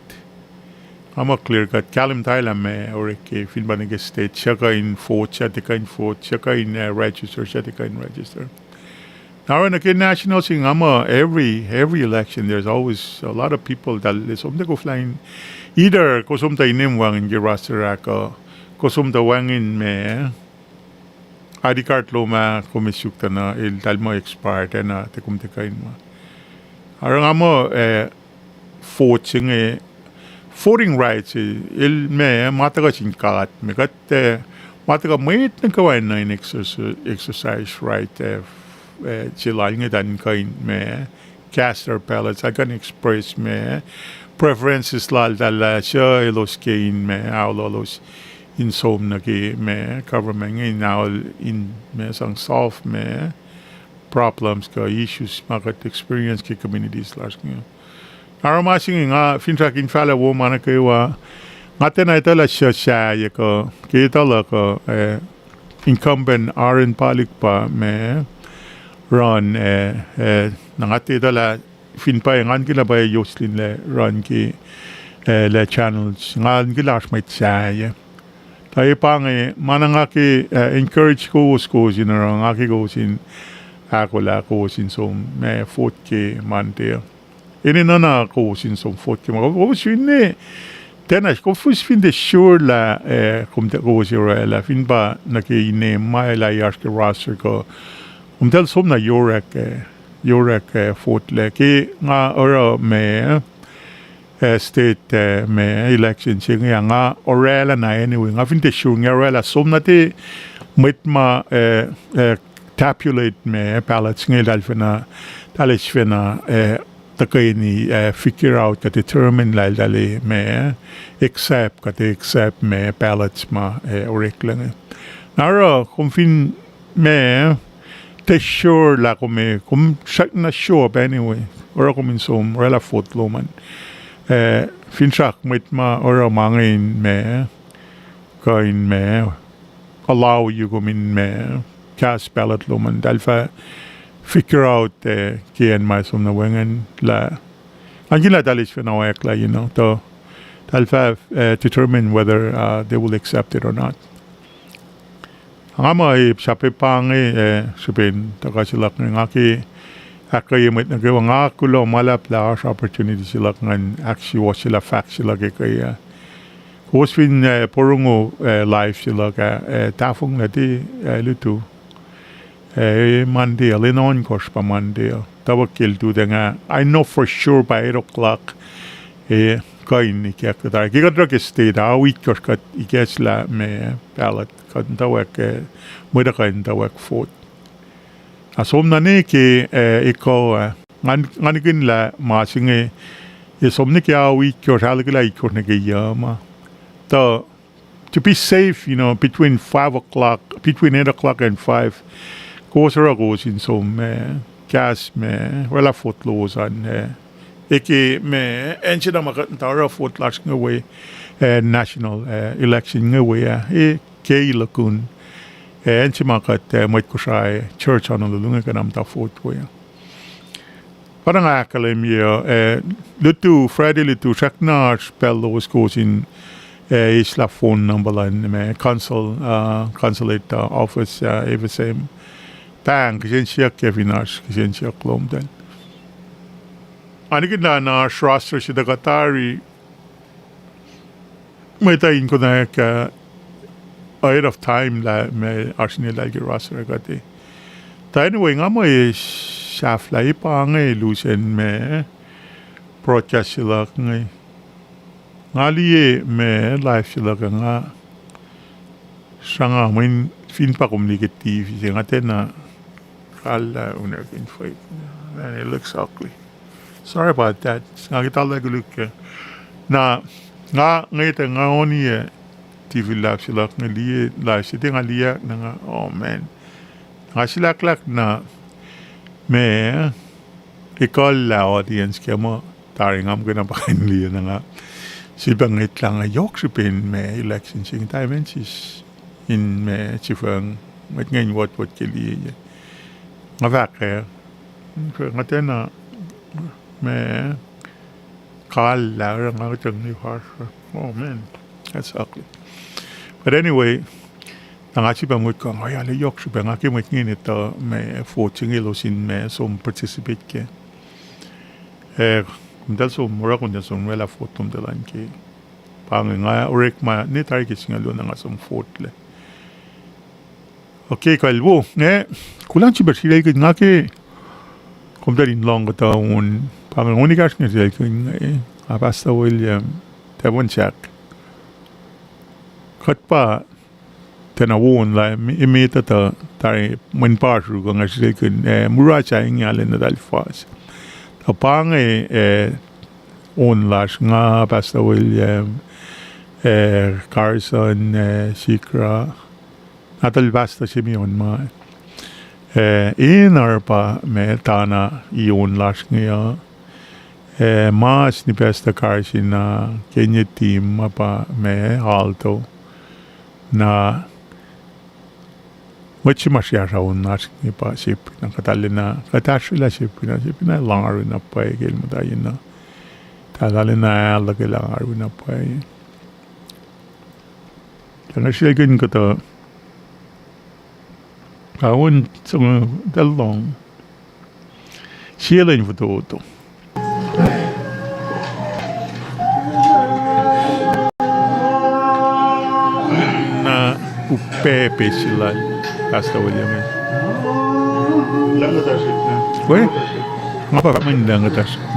Nga muh clear cut. Kahlwem tari lah ma orek ke fin pa nuh ke state, suc kuh in vote, suc tiac kuh in vote, suc kuh in, eh, register, suc tiac kuh in register. Na oruh nuh ke national se inge nga muh every, every election, there's always a lot of people eltahl som tuh koflah in, either kowos som tuh inem wacngihn ke roster ah kuh, kowos som tuh wacngihn ma ID card lom ah kom ac suk tuh na eltahl muh expired, ac na tiac kom tiac kuh in ma. Oruh nga muh, eh, vote se inge, voting rights, eh, el ma, ma tuhkuh sin God, ma kuht, eh, ma tuhkuh mwet nuh kwewa enenuh in exercise, exercise right, eh, eh, se lal inge tuh in kuh in ma, cast their ballots, ac kuh in express ma, preferences laltahl lah suc elos ke in ma, aolos in som nuh ke ma, government inge in aol in ma sang solve ma, problems kuh issues ma kuht experience ke communities lasr inge. Oruh ma se inge nga finsrak in fahlah wo ma nuh kwewa, nga tiacna etuh lah suc sahyac kuh, ke etuh lah kuh, eh, incumbent Aren Palik pa ma run, eh, eh, na nga tiac etuh lah fin pwacye, nga nuhnkuh lah pwacye Jocelyn lac run ke, eh, lac challenge, nga nuhnkuh lah oasr mwet sahyac. Tuh pa inge ma na nga ke, eh, encourage kowos, kowos in oruh, nga ke kowos in ahkolah kowos in som ma vote ke Monday. Enenuh na kowos in som vote ke ma, kowos finne, tiacna, kowos fin tiac sure lah, eh, kom tiac kowos orwaclah, fin pa nuh ke inem ma lah oasr ke roster kuh, kom tiac som na yorek, eh, yorek, eh, vote lac. Ke nga oruh ma, eh, state, eh, ma election se inge, nga orwaclah na anyway. Nga fin tiac sure, nga orwaclah som na tiac mwet ma, eh, eh, tabulate ma ballots inge eltahl sifacna, eltahl sifacna, eh, tuhkweni, eh, figure out kuh determine lah eltahl ma accept kuh tiac accept ma ballots ma, eh, oreklac inge. Na oruh kom fin ma, tiac sure lah kom, kom srackna show up anyway. Oruh kom in som, orwaclah vote lom an. Eh, finsrak mwet ma oruh ma inge in ma, kuh in ma, allow you kom in ma, cast ballot lom an. Eltahl fah figure out, eh, ke acn ma som nuh wacngihn lah, nga nuhnkuh lah eltahl sifacna oacklah, you know, tuh, eltahl fah, eh, determine whether, uh, they will accept it or not. Nga muh, eh, sahp pa inge, eh, srihpen tuhkuh se luhk inge nga ke ahkkweye mwet nuh kwewa, nga kuloh ma luhlahp lah oasr opportunity se luhk ingacn ahksuwohsye lah fahk se luhk ekuh ah. Kowos fin, eh, porongo, eh, live se luhk ah, eh, tahfonglac, eh, lutu. Eh, Monday uh, lwen ohnkohsr pa Monday uh. Tuhwak ke lututacng ah, I know for sure by eight o'clock, eh, kuh in ikacktuh tari. Ke kuht oruh ke state ah, ao itkohsr kuht ikacslah ma ballot, kuht in tuhwak, eh, mwet uh kuh in tuhwak vote. Na som na ne ke, eh, ekuh ah, ngan, ngan nuhnkuh lah ma se inge, eh, som nuh ke ao itkohsr, ahluhkwelah itkohsr nuh ke yac ma. Tuh, to be safe, you know, between five o'clock, between eight o'clock and five, kowos oruh kowos in som ma, cast ma, orwaclah vote lowos an, eh, Eke me, acn se na ma kuht muhta oruh vote lasr inge we, eh, national, eh, election inge we ah, eh, ke ilokun. Eh, acn se ma kuht, eh, mwet Kosrae church ono lulunge kuh na muhta vote we ah. Pa na nga ahkkahlwemye, eh, lutu, Friday lutu, srackna oasr pacl lowos kowos in, eh, eslah phone number luhn me consul, uh, consulate, uh, office, uh, F S M. Pahng, kihsen siyuck ke fin oasr kihsen siyuck lom tacl. Ani kihtin na oasr roster se tuh kuht tari mwet uh in konwacack, uh, ahead of time lah ma oasr inelal ke roster kuht e. Tuh anyway, nga muh e sahflah e pa inge lusen me broadcast se luhk inge. Nga liye me live se luhk ah nga sruhnga mweyen fin pa kom liye ke T V se nga tiacna kal lah unac kihn fwek. Man, it looks ugly. Sorry about that. Nga ke tal lah koluk ke. Na, nga ngetah nga oniye T V live se luhk inge liye live se tiac nga liye na nga, oh man. Nga silahklahk na me ekuhllah audience ke muh tari nga muhkwena pa in liye na nga. Sifilpac ngwetlah nga yohk srihpen me election se inge, ta emensis in me sifacng mwet inge in wotwot ke liye. Nga fahk, eh, nga tiacna me kal lah oruh nga kuhtangni fahsr. Oh man, that's ugly. But anyway, na nga sifilpac motko nga, oh, arlac yohk srihpac nga ke mwet inge in etuh me vote se inge elos in me som participate ke. Eh, komtal som, oruh komtal som orwaclah vote lomtal an ke. Pa inge nga orekma ne tari ke singucul luo na nga som vote lac. Okay, kalwo, nge, kulang sifilpac srihkakihn nga ke, komtal in lohng kuhtuh on, pa inge on ekahsr inge srihkakihn nga, ah, Pastor William, Tavon Jack. Kuht pa tiacna on lah, emet uh tuh tari mweyen pa sruhk nga srihkakihn, eh, mura sa inge alen nuhtal fas. Tuh pa inge, eh, on lasr nga, Pastor William, eh, Carson, eh, Sikra, nahtuhl Pastor Simeon ma, eh, in arpa me tana i on lasr inge uh, eh, mas ni Pastor Carson na, Kenya team ma pa me alto. Na mwet se ma sriasra on lasr inge pa Sepina, kuht arulacna, kuht ahsrwelah Sepina, Sepina langaru na pwacye ke el muhta yen uh. Tuh arulacna ahluhkwelah langaru na pwacye. Tuh nga srihkakihn kuhtuh, ah, on, so, tuh lohng. Sie lwen fototo. Na upac pac se lal Pastor William. We? Nga pa fahk muh in lucng kuhtuh srihk.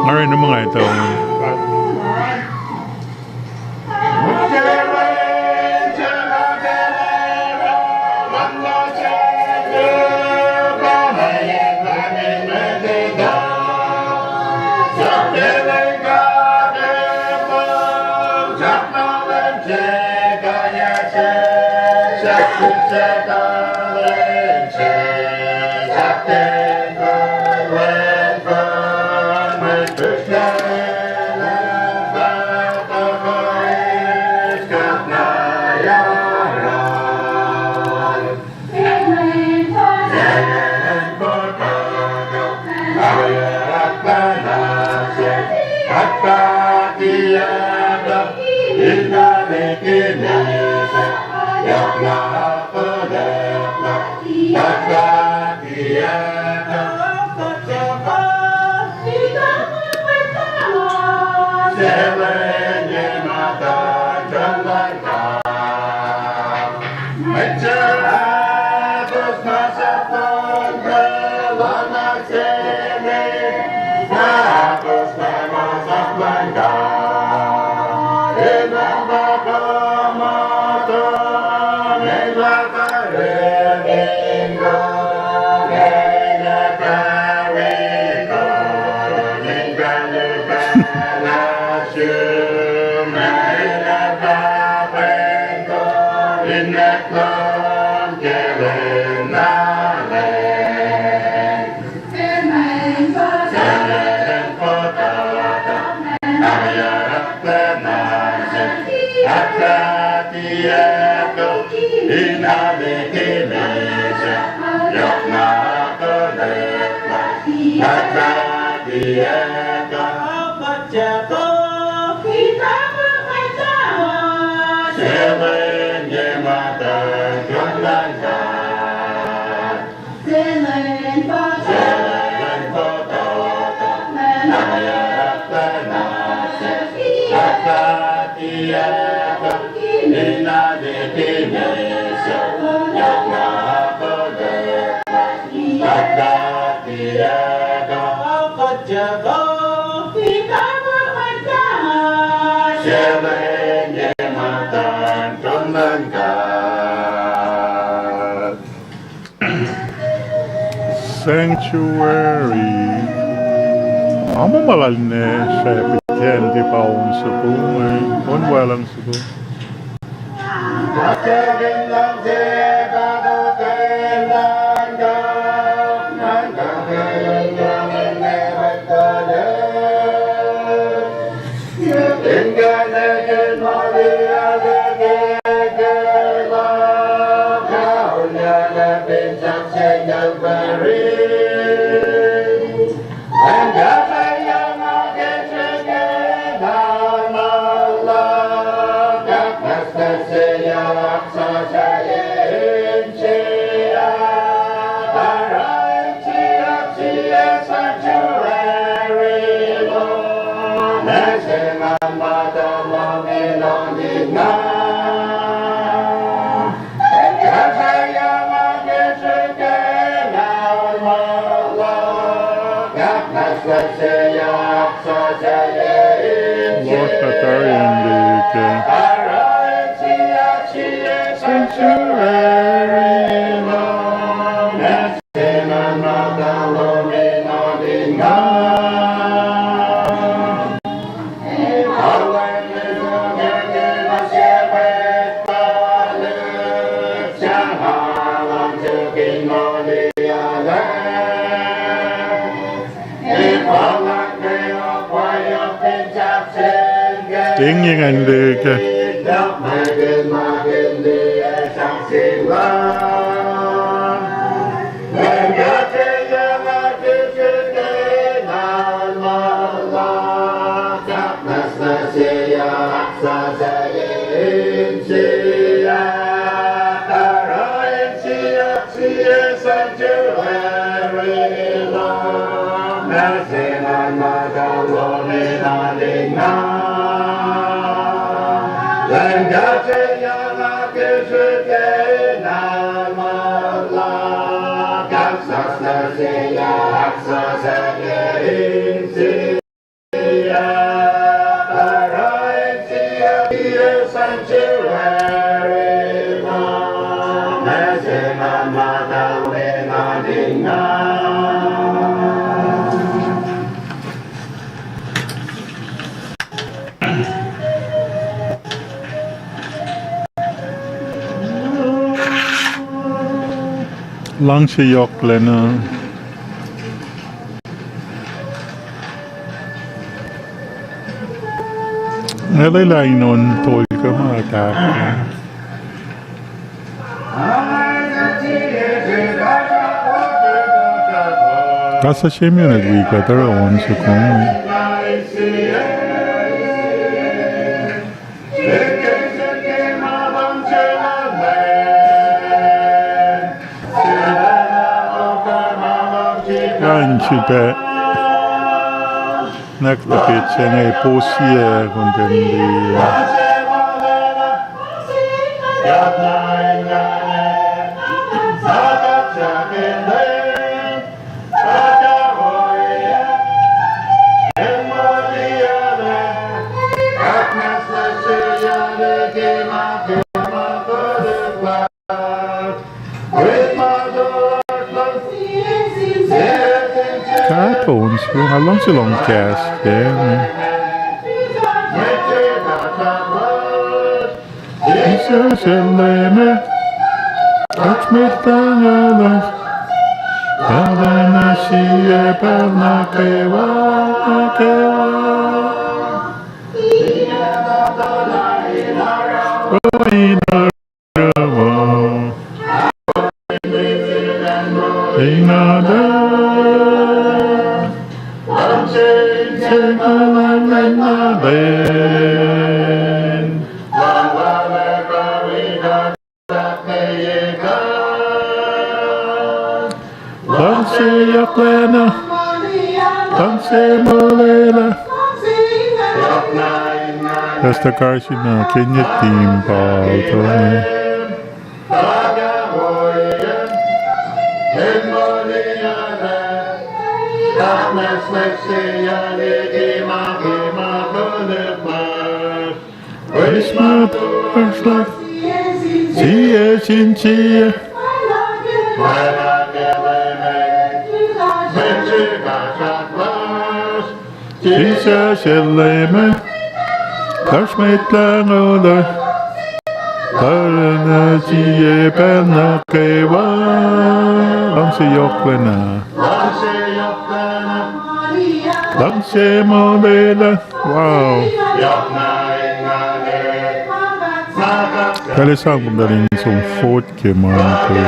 Nga oraclah ma nga etuh. Sanctuary. Ama ma lal ne srapitacn tipa on soko, on walang soko. Lohsr na tari in liye ke. Sanctuary. Ingena liye ke. Luhngse yohk lacna. Nga lwelah in on tol kuh ma tahk. Kahs uh Simeon el wi kuht oruh on soko inge. Kain srihpac. Next, petsac inge, puhsiyuck, kontendi. Kahto on soko, nga luhngse lohng kahs kac. Jisus el Leum, Kosrmacn Nguhn, pacl na sie, pacl nuh kwewa, nuh kwewa. Ingena, luhngse se ma luhngse na len, luhngse yohklacna, luhngse molwelah. Pastor Karsi na kenye team pa tone. Wisma toasr lasr, sie sin sie. Jisus El Leum ah, lasr Mwet Lahngo lasr, pahluh na sie pacl nuh kwewa. Luhngse yohklacna, luhngse molwelah. Wow. Pacl sang kom pacl in som fot ke ma ke.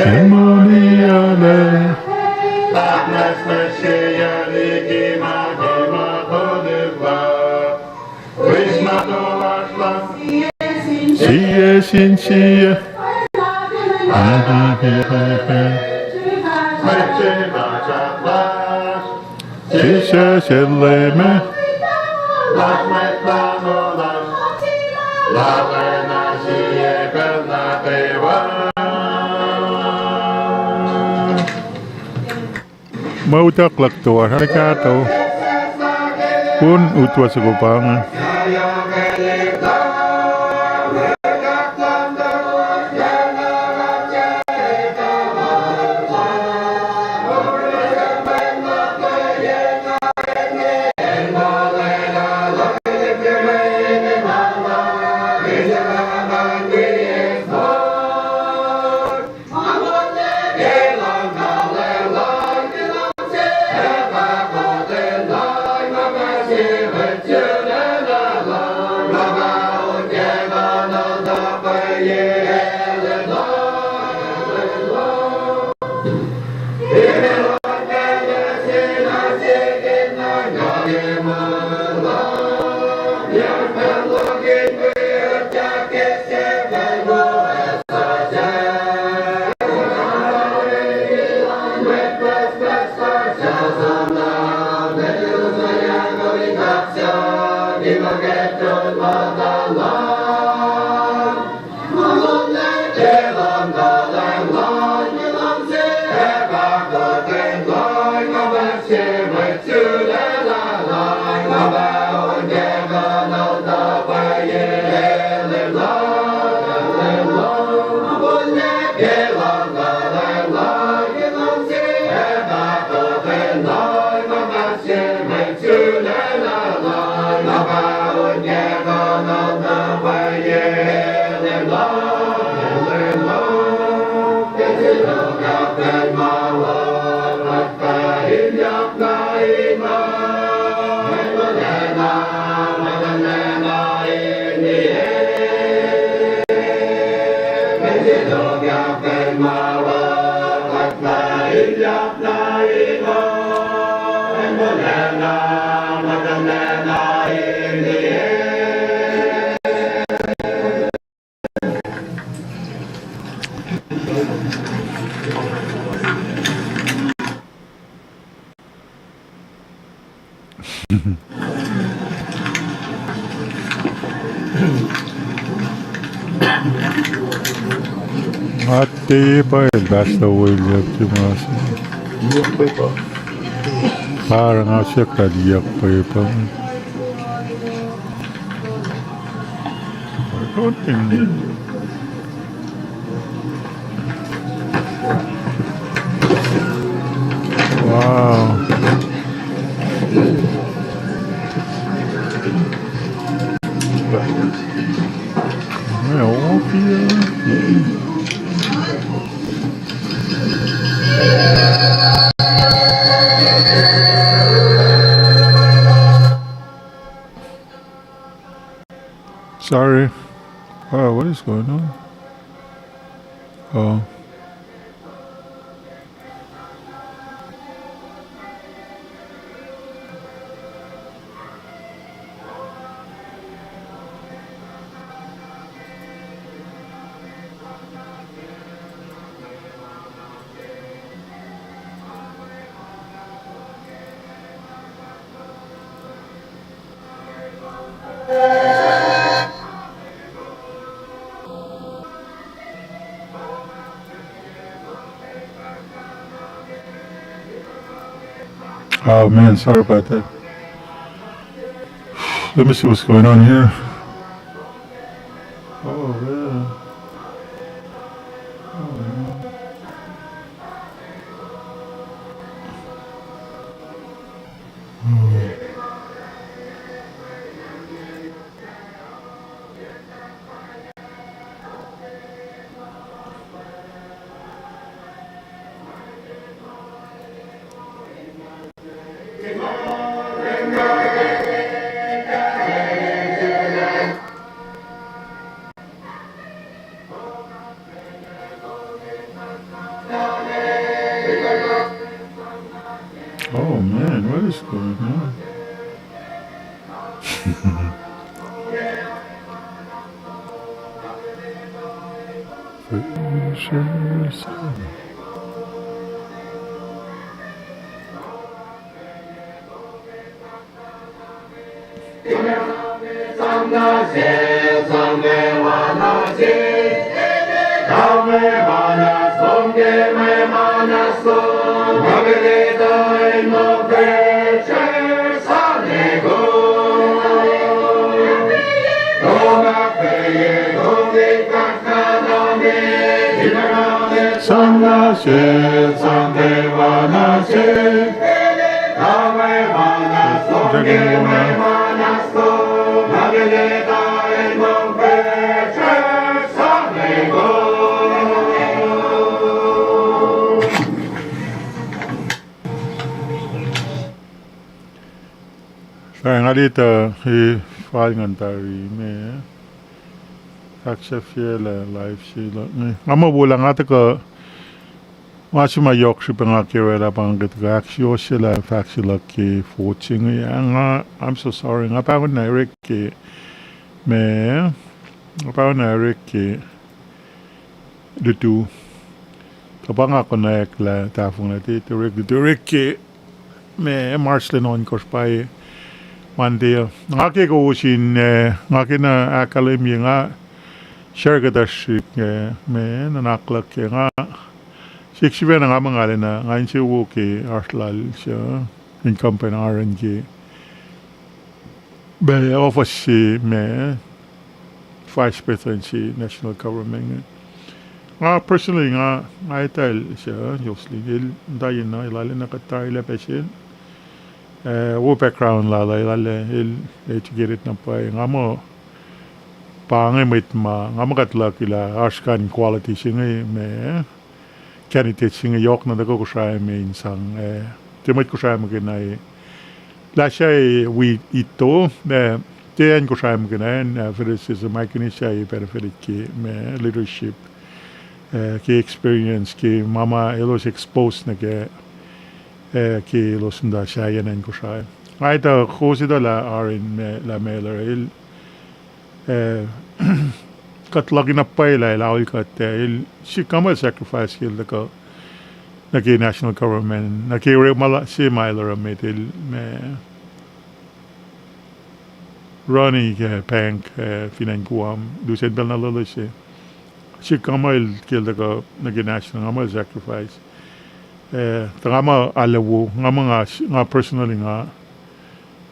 Enmoni ale. Sie sin sie. Jisus El Leum ah, ma utuck luhk toasr, arlac kahto. Kom utwe soko pa inge. Nga tiac pwacye Pastor William Timas. Pa oruh nga siyuck lah liyeyuck pwacye pa. Wow. Sorry. Wow, what is going on? Oh. Oh man, sorry about that. Let me see what's going on here. Oh, yeah. Oh, yeah. Oh. Oh man, what is going on? Sorry, nga lita, eh, fal ngan tari me. Fahk sahflah live se luhk inge. Nga muh wo lah nga tuhkuh, ma se ma yohk srihpac nga ke orwaclah pa nga ke tuhkuh ahksuwohsye lah fahk se luhk ke vote se inge. Ah, nga, I'm so sorry. Nga pahngon na orek ke, me, nga pahngon na orek ke lutu. Tuh pa nga konwacack lah tahfonglac te, te orek lutu, orek ke, me, March lwen ohnkohsr pa Monday uh. Nga ke kowos in, eh, nga ke na ahkkahlwemye nga share kuhtuh srihk, eh, me, nuhnak luhk ke nga sik sifacna nga muh nga lacna, nga insewowo ke oasr lal suc incumbent Aaron ke, me, office se me Vice President se national government inge. Nga personally nga, nga etuh el suc Jocelyn, el muhta yen na, el arulacna kuht tari lah pac sel. Eh, wo background lal, el arlac, el educated na pwacye. Nga muh pa inge mwet ma, nga muh kuht luhk lah oasr kain quality se inge me candidate se inge yohk na tuhkuh Kosrae me in sang, eh, tiac mwet Kosrae muhkwena, eh, lah suc wi ito, eh, tiac acn Kosrae muhkwena, acn, eh, Federated States of Micronesia, eh, benefited ke me leadership, eh, ke experience, ke ma ma elos expose nuh ke, eh, ke elos muhta sahyacn acn Kosrae. Nga etuh, kowos etuh lah Aaron me, lah Mehler el, eh, kuht lucky na pwacye lah el aol kuht, eh, el sik nga muh el sacrifice ke el tuhkuh nuh ke national government, nuh ke orek ma la se ma el oruh met el me Ronnie, eh, Bank, eh, fin acn Guam, lusen pacl na loeloes se. Sik nga muh el ke el tuhkuh nuh ke national, nga muh el sacrifice. Eh, tuh nga muh arlac wo, nga muh nga, nga personally nga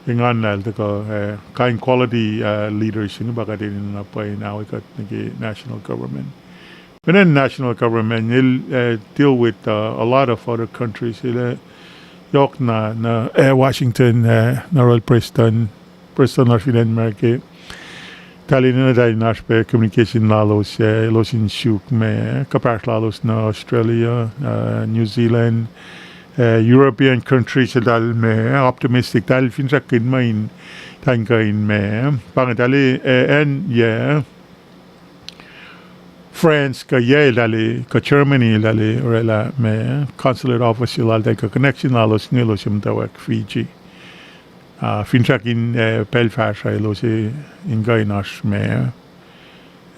engan lah el tuhkuh, eh, kain quality, eh, leaders inge pa kuht enenuh na pwacye in aol kuht nuh ke national government. Fin acn national government, el, eh, deal with, uh, a lot of other countries. El, eh, yohk na, na, eh, Washington, eh, na orwacl prestuhn, prestuhn lasr fin acn America. Tahl enenuh tahl in oasr pac communication lalos, eh, elos in suk me, kuhpahsr lalos nuh Australia, eh, New Zealand, eh, European countries, eltahl me, eh, optimistic, tahl finsrakkihn ma in, tahl kuh in me, pa inge tahl, eh, acn, yeah. France kuh yac eltahl, kuh Germany eltahl orwaclah me consulate office se laltahl kuh connection lalos inge elos muhtwacwacack Fiji. Ah, finsrak in, eh, pacl fahsruh elos in kuh in oasr me,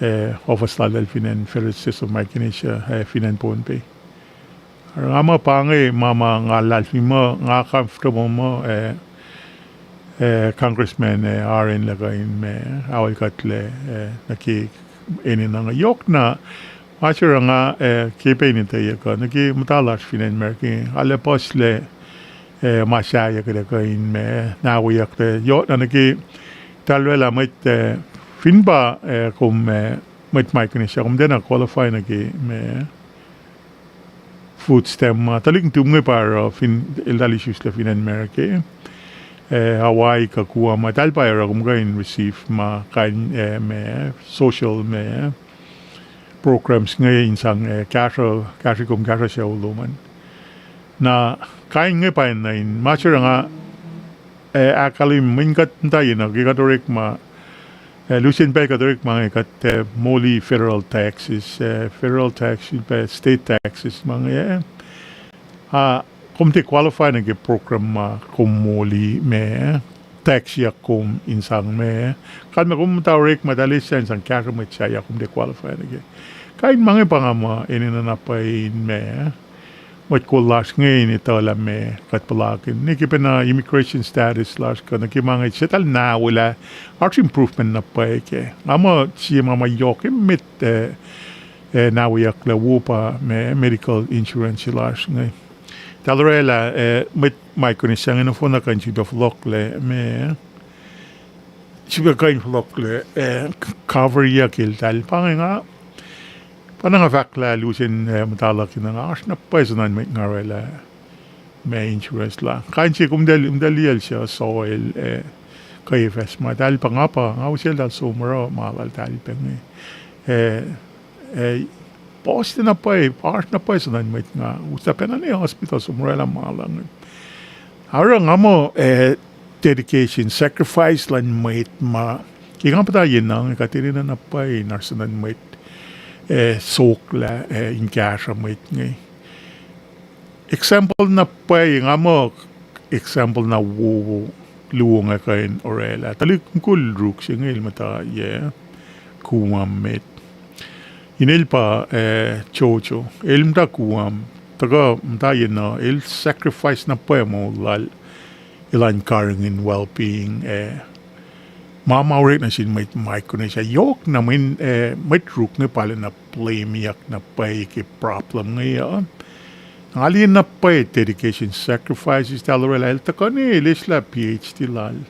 eh, office laltahl fin acn Federated States of Micronesia, eh, fin acn Pohnpei. Oruh nga muh pa inge ma ma nga luhlahlfongi muh nga comfortable muh, eh, eh, Congressman, eh, Aaron el kuh in me, aol kuhtlac, eh, nuh ke enenuh inge yohk na, ma se oruh nga, eh, ke pac in etweyuck uh, nuh ke muhta lasr fin acn America, arlac puhslac, eh, ma sahyac kuht ac kuh in ma, nahweyucklac. Yohk na nuh ke, tahl orwaclah mwet, eh, fin pa, eh, kom, eh, mwet Micronesia, kom tiacna qualify nuh ke ma, food stamp ma, tuhlihk nuhtum inge pa oruh fin, eltahl isuslac fin acn America, eh, Hawaii kuh Guam, ma tahl pa oruh kom kuh in receive ma kain, eh, ma, social ma, programs inge in sang, eh, kahsruh, kahsruh kom kahsruh sucu lom an. Na kain inge pa enenuh in ma se oruh nga, eh, ahkkahlwem mweyen kuht muhta ye na ke kuht orekma, eh, lusen pacl kuht orekma inge kuht, eh, moli federal taxes, eh, federal tax, pa state taxes ma inge, eh, ah, kom tiac qualify nuh ke program ma kom moli ma, taxyuck kom in sang ma. Kalmac kom muhta orekma tahl eis in sang kahsruh mwet sahyac, kom tiac qualify nuh ke. Kain ma inge pa nga muh enenuh na pwacye in ma, mwet kol lasr inge in etuhlah ma kuht puhlakihn nuh ke pacna immigration status lasr kuh nuh ke ma inge, sie tahl nahwelah, oasr improvement na pwacye kac. Nga muh sie ma ma yohk emet, eh, eh, nahweyucklac wo pa ma medical insurance lasr inge. Tahl orwaclah, eh, mwet Micronesia inge nohfohn na kuh in sifilpac fohlohklac ma, sifilpac kuh in fohlohklac, eh, coveryuck eltahl pa inge nga, pa na nga fahk lah lusen, eh, muhta luhk in nga oasr na pwacye soenna mwet nga orwaclah ma insurance la. Kain se kom tahl, kom tahl liyacl suc soel, eh, kuh fahsr ma tahl pa nga pa, nga useltahl som oruh ma lal tahl pa inge. Eh, eh, puhs na pwacye, oasr na pwacye soenna mwet nga, utuckuh pacna ne hospital som orwaclah ma luhn inge. Oruh nga muh, eh, dedication, sacrifice luhn mwet ma, ke nga puhta ye na inge kuht enenuh na pwacye in oasr soenna mwet, eh, soklah, eh, in kahsruh mwet inge. Example na pwacye, nga muh example na wowo luo nga kuh in orwaclah. Tuhlihk mukul Ruk se inge el muhta ye Guam met. Inel pa, eh, Jojo. El muhta Guam. Tuhkuh muhta ye na, el sacrifice na pwacye moul lal, elan karihngihn well-being, eh, ma ma orek nuh sin mwet Micronesia. Yohk na mweyen, eh, mwet Ruk inge pa lacna blameyuck na pwacye ke problem inge uh. Nga liye na pwacye dedication, sacrifices tahl orwaclah, el tuhkuh ne el eslah PhD lal.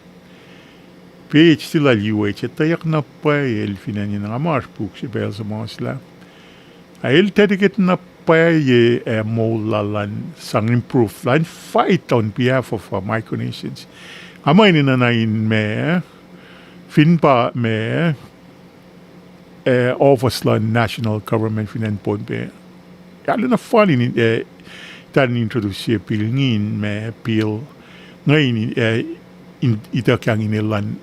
PhD lal U H, etweyuck na pwacye el fin acn inge, nga muh oasr puk se pacl suhmuhslah. El dedicate na pwacye, eh, moul lal an sang improve, elan fight on behalf of, uh, Micronesians. Nga muh enenuh na in ma, fin pa ma, eh, office luhn national government fin acn Pohnpei. Arulacna fal in, eh, tahl introduce bill inge in ma bill inge in, eh, in ituckyang in elan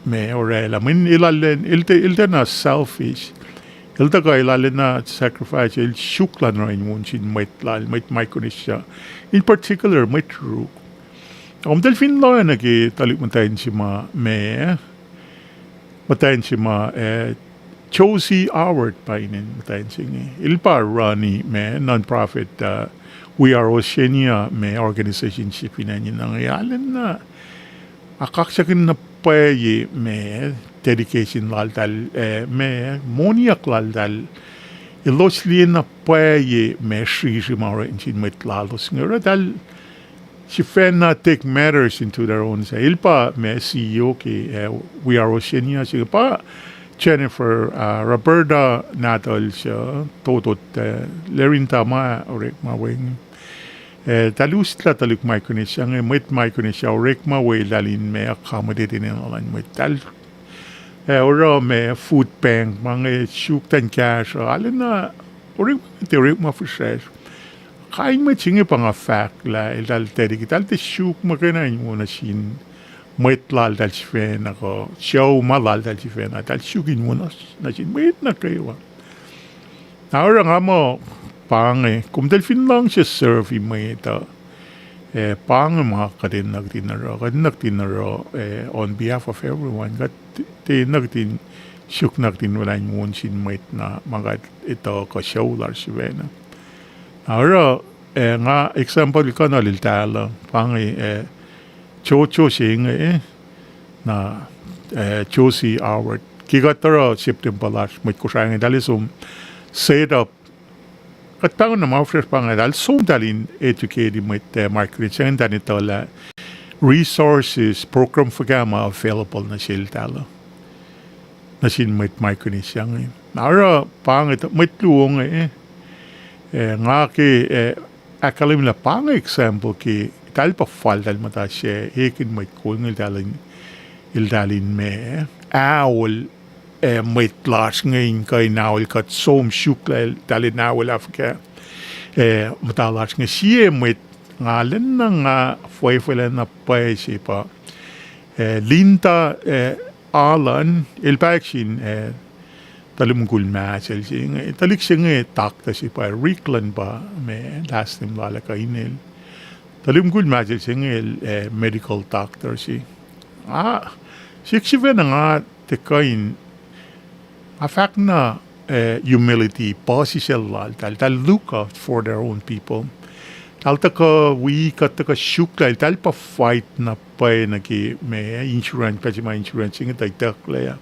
ma orwaclah. Mweyen elan, el tiac, el tiacna selfish. El tuhkuh elan na sacrifice, el suk elan oruh in on sin mwet lal, mwet Micronesia. In particular, mwet Ruk. Kom tahl fin lohacng nuh ke tuhlihk muhtwacn se ma, ma, muhtwacn se ma, eh, Josie Howard pa inen muhtwacn se inge. El pa rani ma non-profit, uh, We Are Oceania ma organization se fin acn inge. Arulacna, uh, akaksakihn na pwacye ma dedication laltahl, eh, ma moniyuck laltahl. Elos liye na pwacye ma srisri ma oruh in sin mwet lalos inge. Oruh eltahl sifacna take matters into their own. El pa ma C E O ke, eh, We Are Oceania se pa Jennifer, uh, Roberta nahtuhl se, totot, eh, Lerinda ma orekma we inge. Eh, tahl uslah tuhlihk Micronesia inge, mwet Micronesia orekma we eltahl in ma accommodate enenuh luhn mwet. Tahl, eh, oruh ma food bank ma inge suk tuh in kahsruh, arulacna orekma, tiac orekma fihsracsr. Kain mwet se inge pa nga fahk lah eltahl dedicate, eltahl tiac suk muhkwena in wo nuh sin mwet laltahl sifacna kuh sucu ma laltahl sifacna, eltahl suk in wo nuh sin mwet nuh kwewa. Na oruh nga muh pa inge, kom tahl fin luhngse serve-i mwet uh, eh, pa inge ma kuht enenuh kihtin oruh, kuht enenuh kihtin oruh, eh, on behalf of everyone, kuht tiacna kihtin suk na kihtin orwaclah in wo nuh sin mwet na ma kuht etuh kuh sucu lasr sifacna. Na oruh, eh, nga example kuh na lil tahl uh, pa inge, eh, Jojo se inge, eh, na, eh, Josie Howard. Ke kuht oruh September lasr, mwet Kosrae inge tahl som set up Kuht pahngon na ma fihsrwacsr pa inge, eltahl som eltahl in educate mwet, eh, Micronesia ingacn, eltahl in etuh lah resources, program fuhkah ma available nuh seltahl uh, nuh sin mwet Micronesia inge. Na oruh pa inge, mwet luo inge, eh, nga ke, eh, ahkkahlwemye lah pa inge example ke eltahl pa fal eltahl muhta sac, ekihn mwet kol inge eltahl in, eltahl in ma, aol, eh, mwet lasr inge in kuh in aol kuht som suk lah eltahl in aol ah fuhkah, eh, muhta lasr inge. Sie mwet nga lwen na nga fwefwelac na pwacye se pa, eh, Linda, eh, Allen, el pahyuck sin, eh, tuhlihk mukul mahsel se inge, tuhlihk se inge doctor se pa Rick luhn pa ma last name lal ah kuh inel. Tuhlihk mukul mahsel se inge el, eh, medical doctor se. Ah, sik sifacna nga tiac kuh in, nga fahk na, eh, humility, puhsisacl laltahl, eltahl look out for their own people. Eltahl tuhkuh wi kuht, tuhkuh suk lah eltahl pa fight na pwacye nuh ke ma insurance, pacl se ma insurance inge tuh itucklac ah.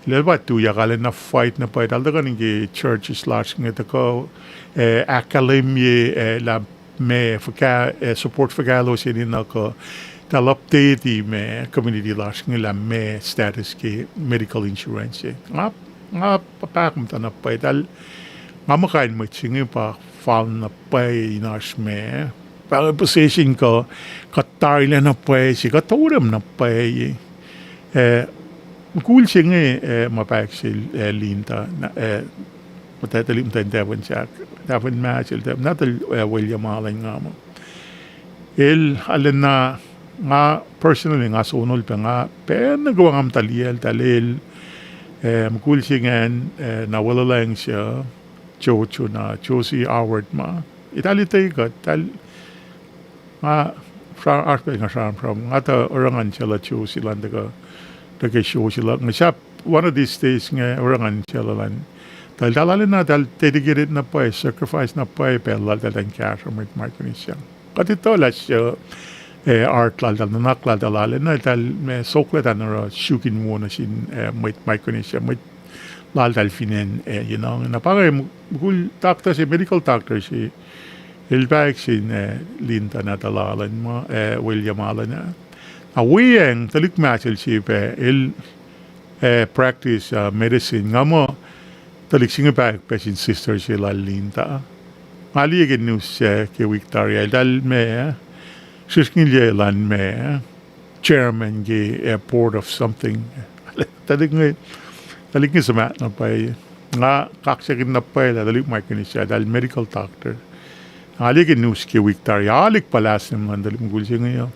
Eltahl pa tuyak arulacna fight na pwacye, eltahl tuhkuh nuh ke churches lasr inge tuhkuh, eh, ahkkahlwemye, eh, lah ma fuhkah, eh, support fuhkah elos enenuh kuh eltahl update ma community lasr inge lah ma status ke medical insurance. Nga, nga pa pahkomuhta na pwacye eltahl, nga muh kain mwet se inge pa fal na pwacye in oasr ma, pa position kuh, kuht tarilac na pwacye se, kuht orekma na pwacye. Eh, mukul se inge, eh, ma pahyuck sel, eh, Linda, na, eh, muhtwacta lip muhtwacn tafun sahk, tafun mahsel, tafun nahtuhl, eh, William Allen nga muh. El arulacna, nga personally nga sonol pac nga, pacl nuh kwewa nga muhta liyacl, eltahl el, eh, mukul se ingacn, eh, na Willalangse, Jojo na Josie Howard ma. Eltahl etuh kuht, eltahl nga, oasr pacl nga sramsram, nga tuh oruh ngan sel Josie elan tuhkuh, tuhkuh Josie luhk inge sahp one of these days inge oruh ngan sel elan. Tuh eltahl arulacna, eltahl dedicated na pwacye, sacrifice na pwacye pacl laltahl in kahsruh mwet Micronesia. Kuht etuh lah, eh, heart laltahl, nuhnak laltahl arulacna, eltahl ma sokla eltahl in oruh suk in wo nuh sin, eh, mwet Micronesia, mwet laltahl fin acn, eh, you know, na pa inge mukul doctor se, medical doctor se, el pahyuck sin, eh, Linda nahtuhl Allen ma, eh, William Allen ah. Na weacng tuhlihk mahsel se pac el, eh, practice, uh, medicine. Nga muh tuhlihk se inge pahyuck pac sin sister se lal Linda. Nga liye ke news, eh, ke wik tari ah, eltahl ma, eh, srihsrngilyac elan ma, eh, chairman ke, eh, board of something. Tuhlihk inge, tuhlihk inge suhmaht na pwacye. Nga kaksakihn na pwacye lah tuhlihk Micronesia, eltahl medical doctor. Nga liye ke news ke wik tari, aolihk pa last name luhn tuhlihk mukul se inge uh.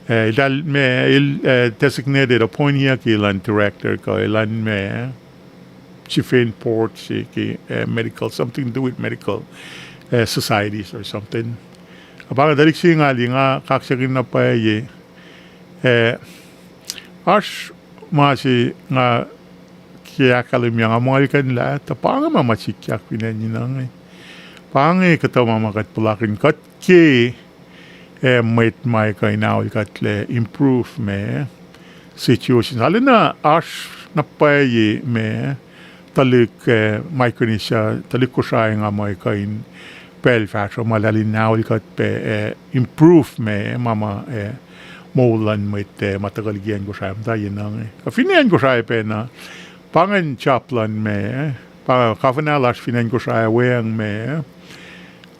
Eh, eltahl ma, el, eh, designated, appointee ke elan director kuh elan ma, chief in board se ke, eh, medical, something to do with medical, eh, societies or something. Na pa inge tuhlihk se nga liye, nga kaksakihn na pwacye, eh, oasr ma se nga ke ahkkahlwemye nga muhlkuhnlah, tuh pa inge ma ma sikyak fin acn inge. Pa inge kuhtuh ma ma kuht puhlakihn kuht ke, eh, mwet ma kuh in aol kuhtlac improve ma situation. Arulacna oasr na pwacye ma tuhlihk, eh, Micronesia, tuhlihk Kosrae nga muh kuh in pacl fahsruh ma eltahl in aol kuht pac, eh, improve ma, ma ma, eh, moul luhn mwet, eh, ma tuhkuh liki acn Kosrae muhta inge. Kuh fin acn Kosrae pacna, pa ingacn job luhn ma, pa governor lasr fin acn Kosrae weacng ma,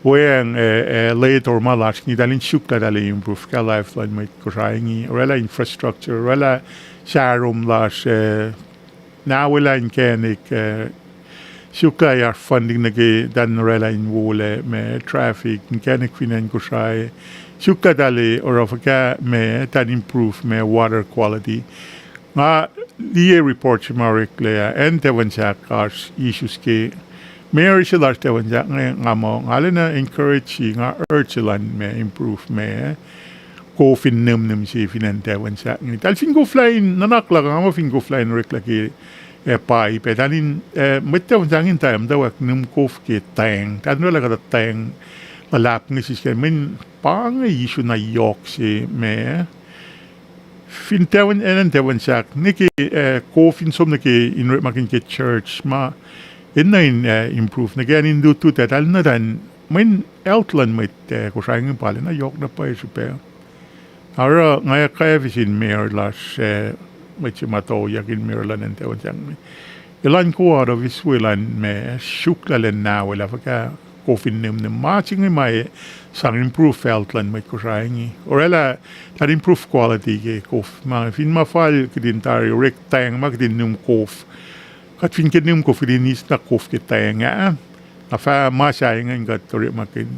weacng, eh, eh, leader ma lasr inge, eltahl in suk lah eltahl improve ke life luhn mwet Kosrae inge, orwaclah infrastructure, orwaclah sahrom lasr, eh, na welah inkacnek, eh, suk lah oasr funding nuh ke eltahl in orwaclah in wolac ma traffic, inkacnek fin acn Kosrae, suk lah eltahl oruh fuhkah ma eltahl improve ma water quality. Nga liye report se ma oreklac ah, acn Tafunsak oasr issues ke, mayor se lasr Tafunsak inge nga muh, nga arulacna encourage, nga urge elan ma improve ma kof in nihmnihm se fin acn Tafunsak inge. Eltahl fin koflah in, nuhnak luhk nga muh fin koflah in oreklah ke, eh, pipe, eltahl in, eh, mwet Tafunsak inge in tiac muhtwacwacack nihm kof ke tank. Eltahl in orwaclah kuhtuh tank luhlahp inge sisken, mweyen pa inge issue na yohk se ma fin Tafun, acn Tafunsak, nuh ke, eh, kof in som nuh ke in orekmakihn ke church ma, enenuh in, eh, improve nuh ke an in lutlut ah, eltahl enenuh in, mweyen health luhn mwet, eh, Kosrae inge pa arulacna yohk na pwacye srihpac. Oruh nga ac kwacfe sin mayor lasr, eh, mwet se ma toyak in mayor luhn acn Tawensang me. Elan co-opt of Israel an ma suk lal an na welah fuhkah kof in nihmnihm. Ma se inge ma sang improve health luhn mwet Kosrae inge. Orwaclah, that improve quality ke kof. Ma fin ma fal kihtin tari orek tang ma kihtin nihm kof. Kuht fin ke nihm kof kihtin eis na kof ke tang ah. Na fah ma se inge in kuht orekmakihn.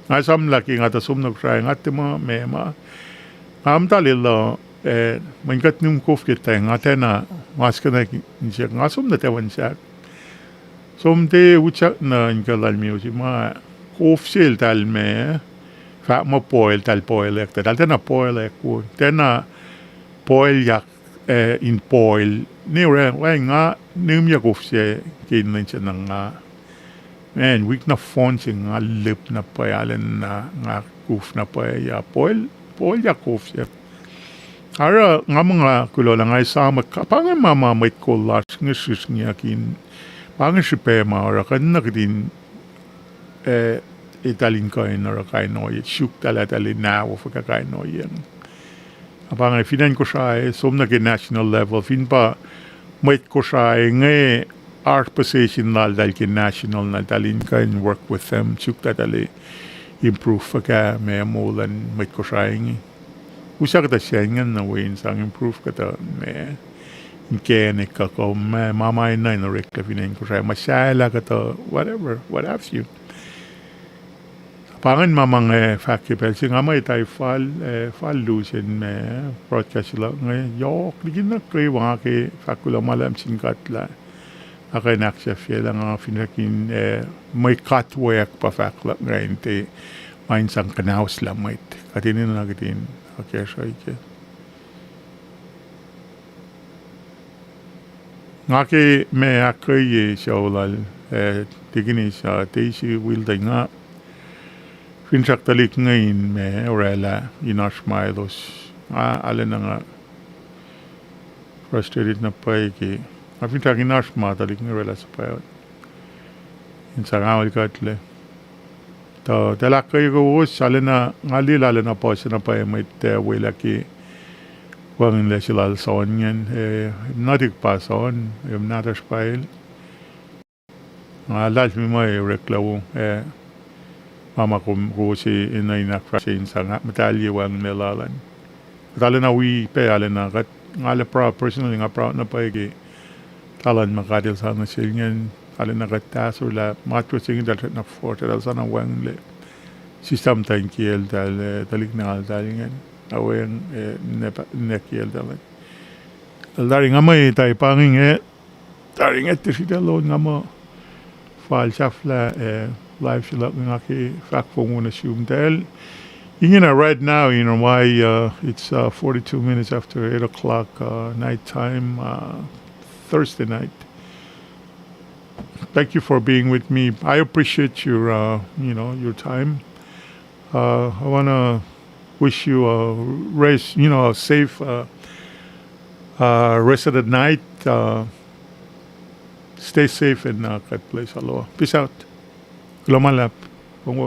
Nga esam lah ke nga tuh som nuh Kosrae, nga tiac muh meac ma. Nga muhta lwelah, eh, mweyen kuht nihm kof ke tang, nga tiacna, nga sikuhna insiyuck, nga som nuh Tawensang. Som tiac utyak nuh in kuh lal Miusi ma, kof se eltahl ma, fahk muh boil, eltahl boil-ek, eltahl tiacna boil-ek wo, tiacna boil-yak, eh, in boil. Ne orwaclah nga nihmyuck kof se ke in lwen se na nga. Man, wik nohfohn se nga lip na pwacye, arulacna nga kuf na pwacye, ah, boil, boil-yak kof se. Oruh nga muh nga kuloh lah nga esam, pa inge ma ma mwet kol lasr inge srihsrngiyuck in, pa inge srihpac ma oruh kuht enenuh kihtin, eh, eltahl in kuh in oruh kain ohiyac, suk eltahl, eltahl in na wo fuhkah kain ohiyac. Na pa inge fin acn Kosrae, som nuh ke national level, fin pa mwet Kosrae inge, oasr position laltahl ke national na eltahl in kuh in work with them, suk eltahl improve fuhkah ma moul luhn mwet Kosrae inge. Usakuhtuh sacn ingacn na wi in sang improve kuhtuh ma, in kacnek kuh kuh ma, ma ma enenuh in oreklac fin acn Kosrae, muhsahllah kuhtuh, whatever, what have you. Pa ingacn ma ma nga fahk ke pacl se nga muh etuh fal, eh, fal lusen ma broadcast luhk inge yohk liki na kwewa nga ke fahk kuloh ma luhlahp sin God lah nga kuh in ahksahfyelah nga fin fahk in, eh, mwe katwack pa fahk luhk inge in tiac ma in sang kuhnahoslah mwet. Kuht enenuh kihtin akacsruhi ke Nga ke ma ahkkweye sucu lal, eh, Tikinis, ah, Daisy Wilde, nga finsrak tuhlihk inge in ma orwaclah in oasr ma elos. Nga arulacna nga frustrated na pwacye ke nga finsrak in oasr ma tuhlihk inge orwaclah suhpwacot in sang aol kuhtlac. Tuh eltahl ahkkweye kowos, arulacna nga liye lah arulacna puhs na pwacye mwet, ah, welah ke wacngihnlac se lal Son ingacn, eh, nuhtihk pa Son, eh, nahtuhsr pacl. Nga luhlahlfongi muh oreklac wo, eh, ma ma kom kowos enenuh in ahkfahsrye in sang ahkmuhtahlye wacngihnlac lal an. Kuht arulacna wi pac arulacna kuht, nga arlac proud, personally nga proud na pwacye ke talan ma God El sang nuh sel ingacn, arulacna kuht ahsor lah matwac se inge eltahl srackna force, eltahl soanna wacngihnlac. Sislah muhtwacn kiyacl eltahl, eh, tuhlihk ngaltahl ingacn, aweng, eh, nwack kiyacl eltahl. El tari nga muh etuh pa inge, tari inge tiac sritacl on nga muh fal sahflah, eh, live se luhk nga ke fahk fong wo nuh sumtahl. Ingena right now, you know, why, uh, it's, uh, forty-two minutes after eight o'clock, uh, night time, uh, Thursday night. Thank you for being with me. I appreciate your, uh, you know, your time. Uh, I wanna wish you a rest, you know, a safe, uh, uh, rest of the night. Uh, stay safe and, uh, God bless. Aloha. Peace out. Kuloh ma luhlahp. Fong wo.